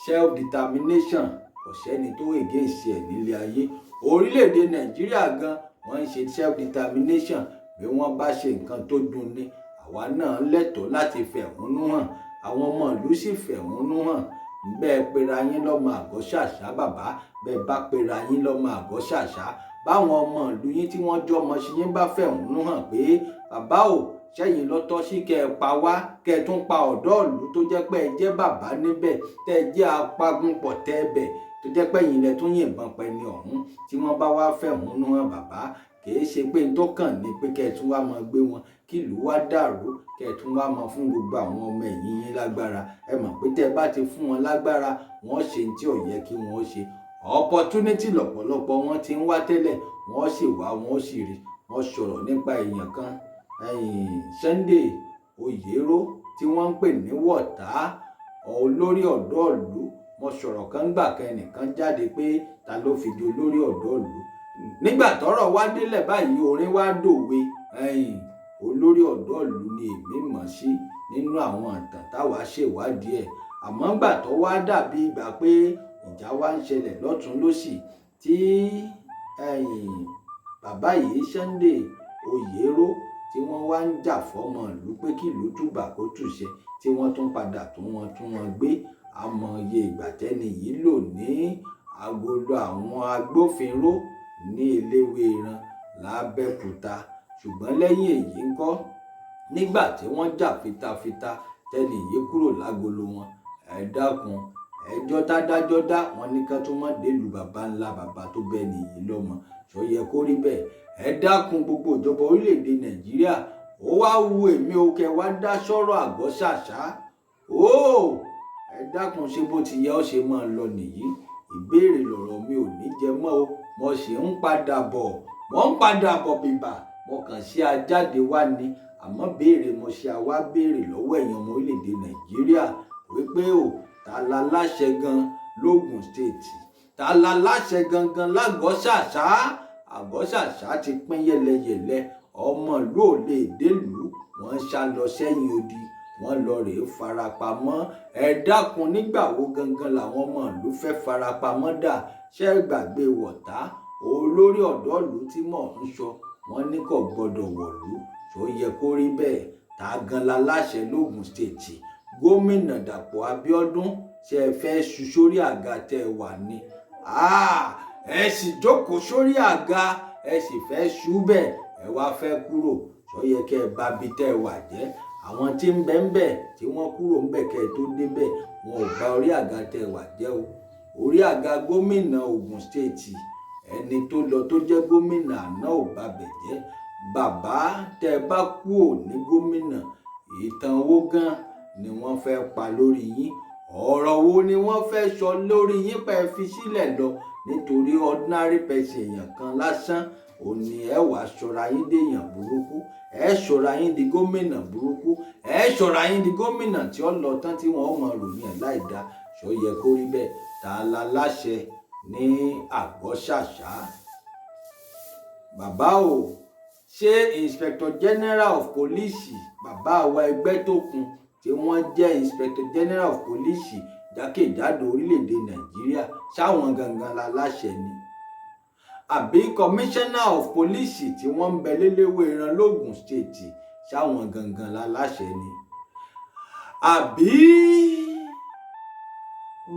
self determination, kò sẹ́ni tó against ẹ̀ nílé ayé. Orílẹ̀-èdè Nàìjíríà gan, wọ́n ń ṣe self determination. Bí wọ́n bá ṣe nǹkan tó dùn ni, àwa náà lẹ́tọ̀ọ́ láti fẹ̀hónú hàn. Àwọn ọmọ ìlú sì fẹ̀hónú hàn. Bẹ́ẹ̀ pera yín lọ́mọ Àgọ́ Ṣàṣà, bàbá, bẹ́ẹ̀ bá pera yín lọ́mọ Àgọ́ Ṣàṣà, báwọn ọmọ ìlú yín tí wọ́n jọmọ sí yín bá fẹ̀hónú hàn pé bàbá ò sẹ́yìn lọ́tọ́ sí kẹ́ ẹ pa wá, kẹ́ ẹ tún pa ọ̀dọ́ ìlú tó jẹ́ pé ẹ jẹ́ bàbá níbẹ̀, tẹ́ ẹ jẹ́ apagunpọ̀ tẹ́ ẹ bẹ̀, tó jẹ́ pé ẹ̀yin lẹ tún yìnbọn pa ẹni ọ̀hún, tí wọ́n bá wá fẹ̀hónú hàn, bàbá, kì í ṣe pé n tó kàn ní pé kẹ́ ẹ tún wá máa gbé wọn, kí ìlú wá dàrú, kẹ́ ẹ tún wá máa fún gbogbo àwọn ọmọ ẹ̀yìn yín lágbára. Ẹ mọ̀ pé tẹ́ ẹ bá ti fún wọn lágbára, wọ́n ṣe ní tí ò yẹ kí wọ́n ṣe. Opportunity lọ̀pọ̀lọpọ̀ wọn ti ń wá tẹ́lẹ̀, wọ́n sì wá, wọ́n sì rí. Wọ́n sọ̀rọ̀ nípa èèyàn kan, Sunday Oyèrò, tí wọ́n ń pè ní Wọ̀tá, olórí ọ̀dọ́ ìlú. Wọ́n sọ̀rọ̀ kan gbà kan, ẹnìkan jáde pé ta ló fi di olórí ọ̀dọ́ ìlú. Nígbà tọ́rọ̀ wá délẹ̀ báyìí, orin wá dòwe. Olórí ọ̀dọ́ ìlú ni èmi mọ̀ sí nínú àwọn ìtàn táwa ṣèwádìí ẹ̀. Àmọ́ ńgbà tó wá dàbí ìgbà pé ìjà wá ń ṣẹlẹ̀ lọ́tún lọ́sì, tí bàbá yìí, Sunday Oyèrò, tí wọ́n wá ń jà fọ́mọ ìlú pé kí ìlú túbà kó túṣẹ, tí wọ́n tún padà tún wọn gbé. Àmọ́ iye ìgbà tẹ́ni yìí lò ní agolo àwọn agbófinró ní Eléwéran l'Abẹ́òkúta. Ṣùgbọ́n lẹ́yìn èyí ńkọ́? Nígbà tí wọ́n jà fitafita, tẹ́ni yìí kúrò lágolo wọn, ẹ dákun, ẹjọ́ tádájọ́ dá wọn ní ká tún má délùú baba ńlá bàbá tó bẹ́ẹ̀ nìyí lọ́mọ. Ṣó yẹ kó rí bẹ́ẹ̀? Ẹ dákun, gbogbo ìjọba orílẹ̀-èdè Nàìjíríà, ó wá wu èmi o, kẹ wá dá sọ́rọ̀ Àgọ́ Ṣàṣà ó. Ẹ dákun, ṣé bó ti yẹ ó ṣe máa lọ nìyí? Ìbéèrè lọ̀rọ̀ mi ò ní jẹ mọ́ o. Mo sì ń padà bọ̀, mo ń padà bọ̀ bìbà. Mo kàn sí ajáde wá ni, àmọ́ béèrè mo ṣe àwa béèrè lọ́wọ́ ẹ̀yin ọmọ orílẹ̀-èdè Nàìjíríà wípé o, ta la láṣẹ gan l'Ógùn State? Ta la láṣẹ gangan l'Àgọ́ Ṣàṣà? Àgọ́ Ṣàṣà ti pín yẹlẹyẹlẹ. Ọmọ ìlú ò lè délùú, wọ́n ń sá lọ sẹ́yìn odi. Wọ́n lọ rèé farapamọ́. Ẹ dákun, nígbà wo gangan làwọn ọmọ ìlú fẹ́ farapamọ́ dà? Ṣé ẹ gbàgbé wọ̀tá olórí ọ̀dọ́ ìlú tí mò ń sọ? Wọ́n ní kò gbọ́dọ̀ wọ̀lú. Ṣó yẹ kó rí bẹ́ẹ̀? Tá gan la láṣẹ lógùn State? Gómìnà Dàpọ̀ Abíọ́dún, ṣe ẹ fẹ́ ṣu sórí àga tẹ́ ẹ wà ni? Ẹ sì jókòó sórí àga, ẹ sì fẹ́ ṣú bẹ́ẹ̀, ẹ wá fẹ́ kúrò. Ṣó yẹ kẹ́ ẹ bá bi tẹ́ ẹ wà jẹ́? Àwọn tí ń bẹ ń bẹ̀ tí wọ́n kúrò ń bẹ̀ kẹ́ ẹ tó débẹ̀, wọn ò bá orí àga tẹ́ ẹ wà jẹ́ o. Orí àga gómìnà Ògùn State, ẹni tó lọ tó jẹ́ gómìnà àná ò bá bẹ̀ jẹ́. Bàbá, tẹ́ ẹ bá kúò ní gómìnà, ìtàn owó gan ni wọ́n fẹ́ pa lórí yín? Ọ̀rọ̀ wo ni wọ́n fẹ́ sọ lórí yín pẹ́ fi sílẹ̀ lọ? Nítorí ordinary person, èèyàn kan lásán, òní ẹ wàá sọra yín déèyàn burúkú, ẹ sọra yín di gómìnà burúkú, ẹ sọra yín di gómìnà tí ó lọ tán tí wọ́n mọ ròyìn ẹ̀ láì dá. Ṣó yẹ kó rí bẹ́ẹ̀? Ta la láṣẹ ní Àgọ́ṣàṣà? Bàbá o, ṣé Inspector General of Police, bàbá wa Ẹgbẹ́tókun, tí wọ́n jẹ́ Inspector General of Police jákèjádò orílẹ̀-èdè Nàìjíríà, ṣáwọn gangan la láṣẹ ni, àbí Commissioner of Police tí wọ́n ń bẹ léléwé ìran lógùn State, ṣáwọn gangan la láṣẹ ni, àbí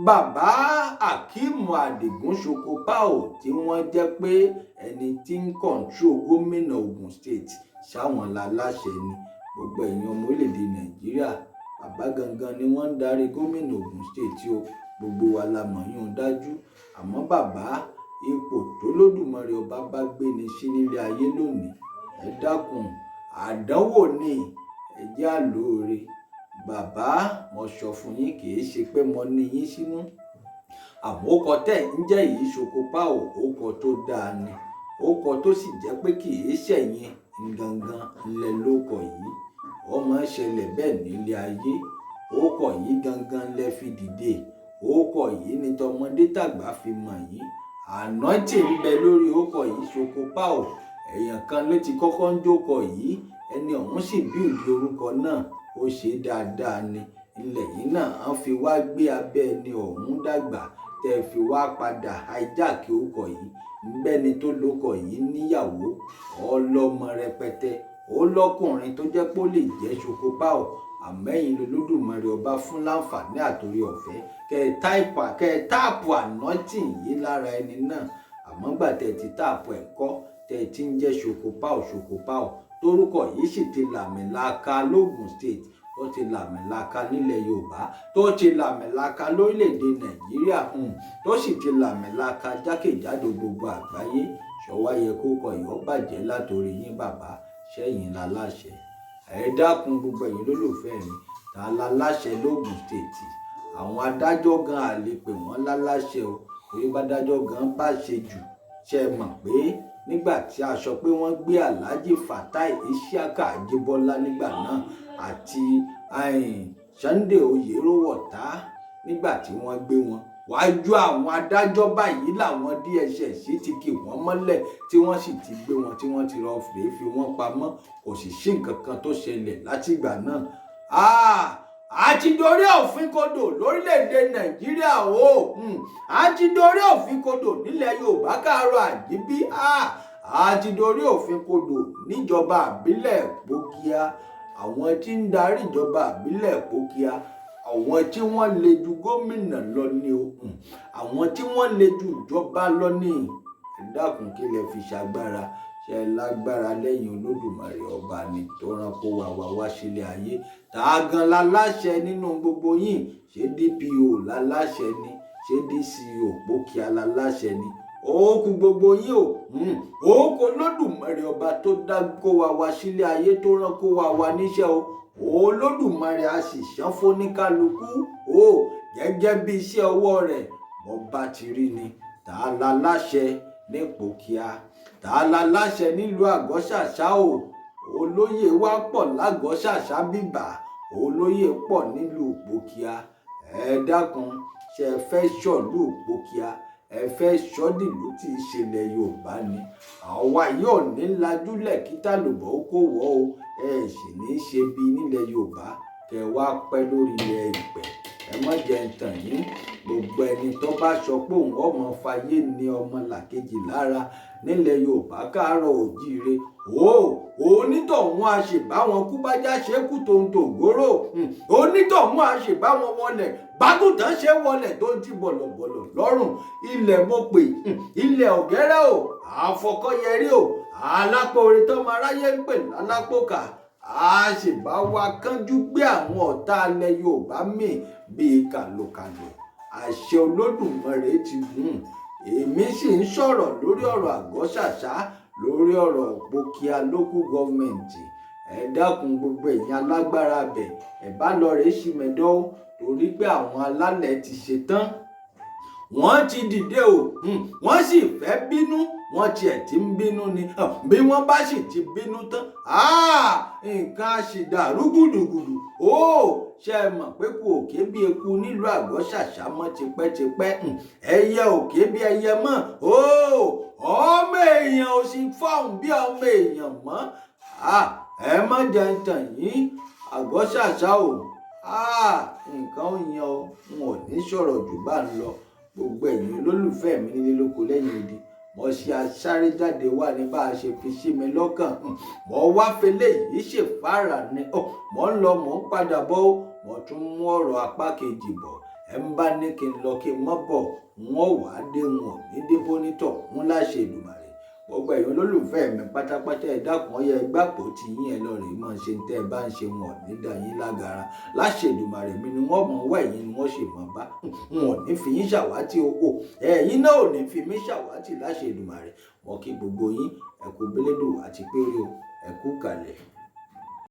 bàbá Akeem Adigun Sokopao tí wọ́n jẹ́ pé ẹni tí ń control gómìnà Ogun State, ṣáwọn la láṣẹ ni? Gbogbo ẹ̀yin ọmọ orílẹ̀-èdè Nàìjíríà, bàbá gangan ni wọ́n ń darí gómìnà Ogun State o. Gbogbo wa la mọ̀ yún dájú. Àmọ́ bàbá, ipò tó lódùmarè ọba bá gbé ni sí nílé ayé lónìí, ẹ dákun, àdánwò ni, ẹ jẹ́ àlóore. Bàbá, mo sọ fún yín, kì í ṣe pé mo ní yín sínú. Àmọ́ ó kọ tẹ́ ń jẹ́ yìí, Sokopao, ó tó dáa ni, ó kọ tó sì jẹ́ pé kì í ṣẹ̀yìn gangan ńlẹ̀ lóko yìí. Ó máa ń ṣẹlẹ̀ bẹ́ẹ̀ nílé ayé. Ó kọ yìí gangan lẹ fi dìde, ó kọ yìí ní tọmọdé tàgbà fi mọ̀ yín. Àná tí ń bẹ lórí ókọ yìí, Sokopao, èèyàn kan ló ti kọ́kọ́ ń jókòó yìí. Ẹni ọ̀hún sì bíùdì orúkọ náà, ó ṣe dáadáa ni. Ilẹ̀ yìí náà á fi wá gbé abẹ́ ẹni ọ̀hún dàgbà, tẹ́ fi wá padà hijack orúkọ yìí. Nbẹ́ni tó lókọ yìí níyàwó, ọlọ́mọ rẹpẹtẹ, ó lọ́kùnrin tó jẹ́ pé ó lè jẹ́ Sokopao. Àmẹ́yìn lolódùmarè ọba fún láǹfààní àtòrí ọ̀fẹ́ kẹ́ ẹ tap anointing yìí lára ẹni náà. Àmọ́ gbà tẹ́ ti tap ẹ̀ kọ́, tẹ́ ti ń jẹ́ Sokopao, Sokopao torúkọ yìí sì ti làmìlaka lógùn State, tó ti làmìlaka nílẹ̀ Yorùbá, tó ti làmìlaka lórílẹ̀‐èdè Nàìjíríà, tó sì ti làmìlaka jákèjádò gbogbo àgbáyé, ṣọwá yẹ kó kọ ìyọ́ bàjẹ́ látòrí yín? Bàbá, sẹ́yìn la láṣẹ? Ẹ dákun, gbogbo ẹ̀yin lólùfẹ́ mi, ta la láṣẹ lógùn State? Àwọn adájọ́ gan àlè pè wọ́n láláṣẹ o, torí bá dájọ́ gan bá ṣe jù. Ṣe mọ̀ pé nígbà tí a sọ pé wọ́n gbé Alhaji Fatai Isiaka Ajibola nígbà náà àti Sunday Oyèrówọ̀tá, nígbà tí wọ́n gbé wọn wájú àwọn adájọ́ báyìí, làwọn DSS ti kì wọ́n mọ́lẹ̀, tí wọ́n sì ti gbé wọn, tí wọ́n ti lọ fèé fi wọ́n pamọ́. Kò sì sí nǹkan kan tó ṣẹlẹ̀ látìgbà náà. A ti dorí òfin kodò lórílẹ̀‐èdè Nàìjíríà o. A ti dorí òfin kodò nílẹ̀ Yorùbá káàárọ̀ àjíbí. A ti dorí òfin kodò níjọba àbílẹ̀ Ìpókíà. Àwọn tí ń darí ìjọba àbílẹ̀ Ìpókíà, àwọn tí wọ́n lè ju gómìnà lọ ní o, àwọn tí wọ́n lè ju ìjọba lọ ní. Ẹ dákun, kí lẹ fi ṣàgbára? Ṣe lágbára lẹ́yìn Olódùmarè ọba ni tó rán kó wa wá wá sílé ayé? Tá a gan la láṣẹ nínú gbogbo yín? Ṣé DPO la láṣẹ ni? Ṣé DCO Ìpókíà la láṣẹ ni? Ó kú gbogbo yín o. Ó kó Olódùmarè ọba tó dá kó wa wá sílé ayé, tó rán kó wa wá níṣẹ́ o. Olódùmarè a sì ṣán fóníkálukú o gẹ́gẹ́ bí iṣẹ́ ọwọ́ rẹ̀ bọ́ba ti rí ni. Tá a la láṣẹ ní Ìpókíà? Tá a la láṣẹ nílùú Àgọ́ṣàṣà o? Olóyè wa pọ̀ lágọ́ṣàṣà bíbà, olóyè pọ̀ nílùú Ìpókíà. Ẹ dákun, ṣe fẹ́ sọ̀lú Ìpókíà? Ẹ fẹ́ sọ́dìlú tí í ṣẹlẹ̀ Yorùbá ni? Àwa yóò ní lajúlẹ̀ kí tàlùbọ̀ ó kó wọ́ o. Ẹ sì ní í ṣe bí nílẹ̀ Yorùbá. Kẹ wá pẹ́ lórí ilẹ̀ ìpẹ́. Ẹ má jẹ́ ń tàn yín, gbogbo ẹni tó bá sọ pé òun ọmọ fayé ní ọmọ làkejì lára nílẹ̀ Yorùbá káàárọ̀ òjíire o, onítọ̀hún a sì bá wọn kú bájá ṣe kú tó ń tògóró, onítọ̀hún a sì bá wọn wọlẹ̀ bágùntàn ṣe wọlẹ̀ tó ń ti bọ̀lọ̀bọ̀lọ̀ lọ́rùn. Ilẹ̀ mo pè, ilẹ̀ ọ̀gẹ́rẹ́ o, àfọkọ́yẹrí o, alápò oore tọ́mọ aráyé ń pè lálápòkà, a sì bá wa kánjú gbé àwọn ọ̀tá alẹ́ Yorùbá mì bíi kàlòkàlò. Àṣẹ Olódùmarè ti gùn. Èmi sì ń sọ̀rọ̀ lórí ọ̀rọ̀ Àgọ́ Ṣàṣà, lórí ọ̀rọ̀ Ìpókíà Local Government. Ẹ dákun, gbogbo ẹ̀yin alágbára bẹ̀, ẹ bá lọ rèé sí mẹ́dọ́, torí pé àwọn alálẹ̀ ti ṣetán, wọ́n ti dìde o, wọ́n sì fẹ́ bínú. Wọ́n tiẹ̀ ti ń bínú ni. Bí wọ́n bá sì ti bínú tán, nǹkan á sì dàrú gùdùgùdù ó. Ṣe é mọ̀ pé kò òkè bí eku nílùú Àgọ́ Ṣàṣà mọ́ tipẹ́tipẹ́, ẹyẹ òkè bí ẹyẹ mọ́ ó, ọmọ èèyàn ò sì fọ́hùn bí ọmọ èèyàn mọ́. Ẹ má jẹ́ ń tàn yín, Àgọ́ Ṣàṣà o, nǹkan ó yan o. N ò ní sọ̀rọ̀ jù bá ń lọ. Gbogbo ẹ̀yin olólùfẹ́ mi nílé lóko lẹ́yìn odi, mo ṣe asáré jáde wá ní bá a ṣe fi sí mi lọ́kàn. Mo wá fẹlẹ́ yìí ṣèfàrà ni. Mo ń lọ, mo ń padà bọ̀, mo tún mú ọ̀rọ̀ apá kejì bọ̀. Ẹ ń bá ní kí n lọ kí n mọ́ bọ̀, wọ́n wàá dé, wọn ní débó nítọ̀ ń láṣẹ Èdùmàrè. Gbogbo ẹ̀yin olólùfẹ́ mi pátápátá, ẹ dákun, ọyẹ gbàpò tí yín, ẹ lọ rèé máa ṣe tẹ́ ẹ bá ń ṣe. Wọn ní dá yín lágara láṣẹ Èdùmàrè. Mi ni wọ́n mọ̀ wá, ẹ̀yin ni wọ́n sì mọ̀ bá. Wọn ò ní fi yín ṣàwátì o, ẹ̀yin náà ò ní fi mí ṣàwátì láṣẹ Èdùmàrè. Mo kí gbogbo yín, ẹ kú bílédù àti péré o, ẹ kú kalẹ̀.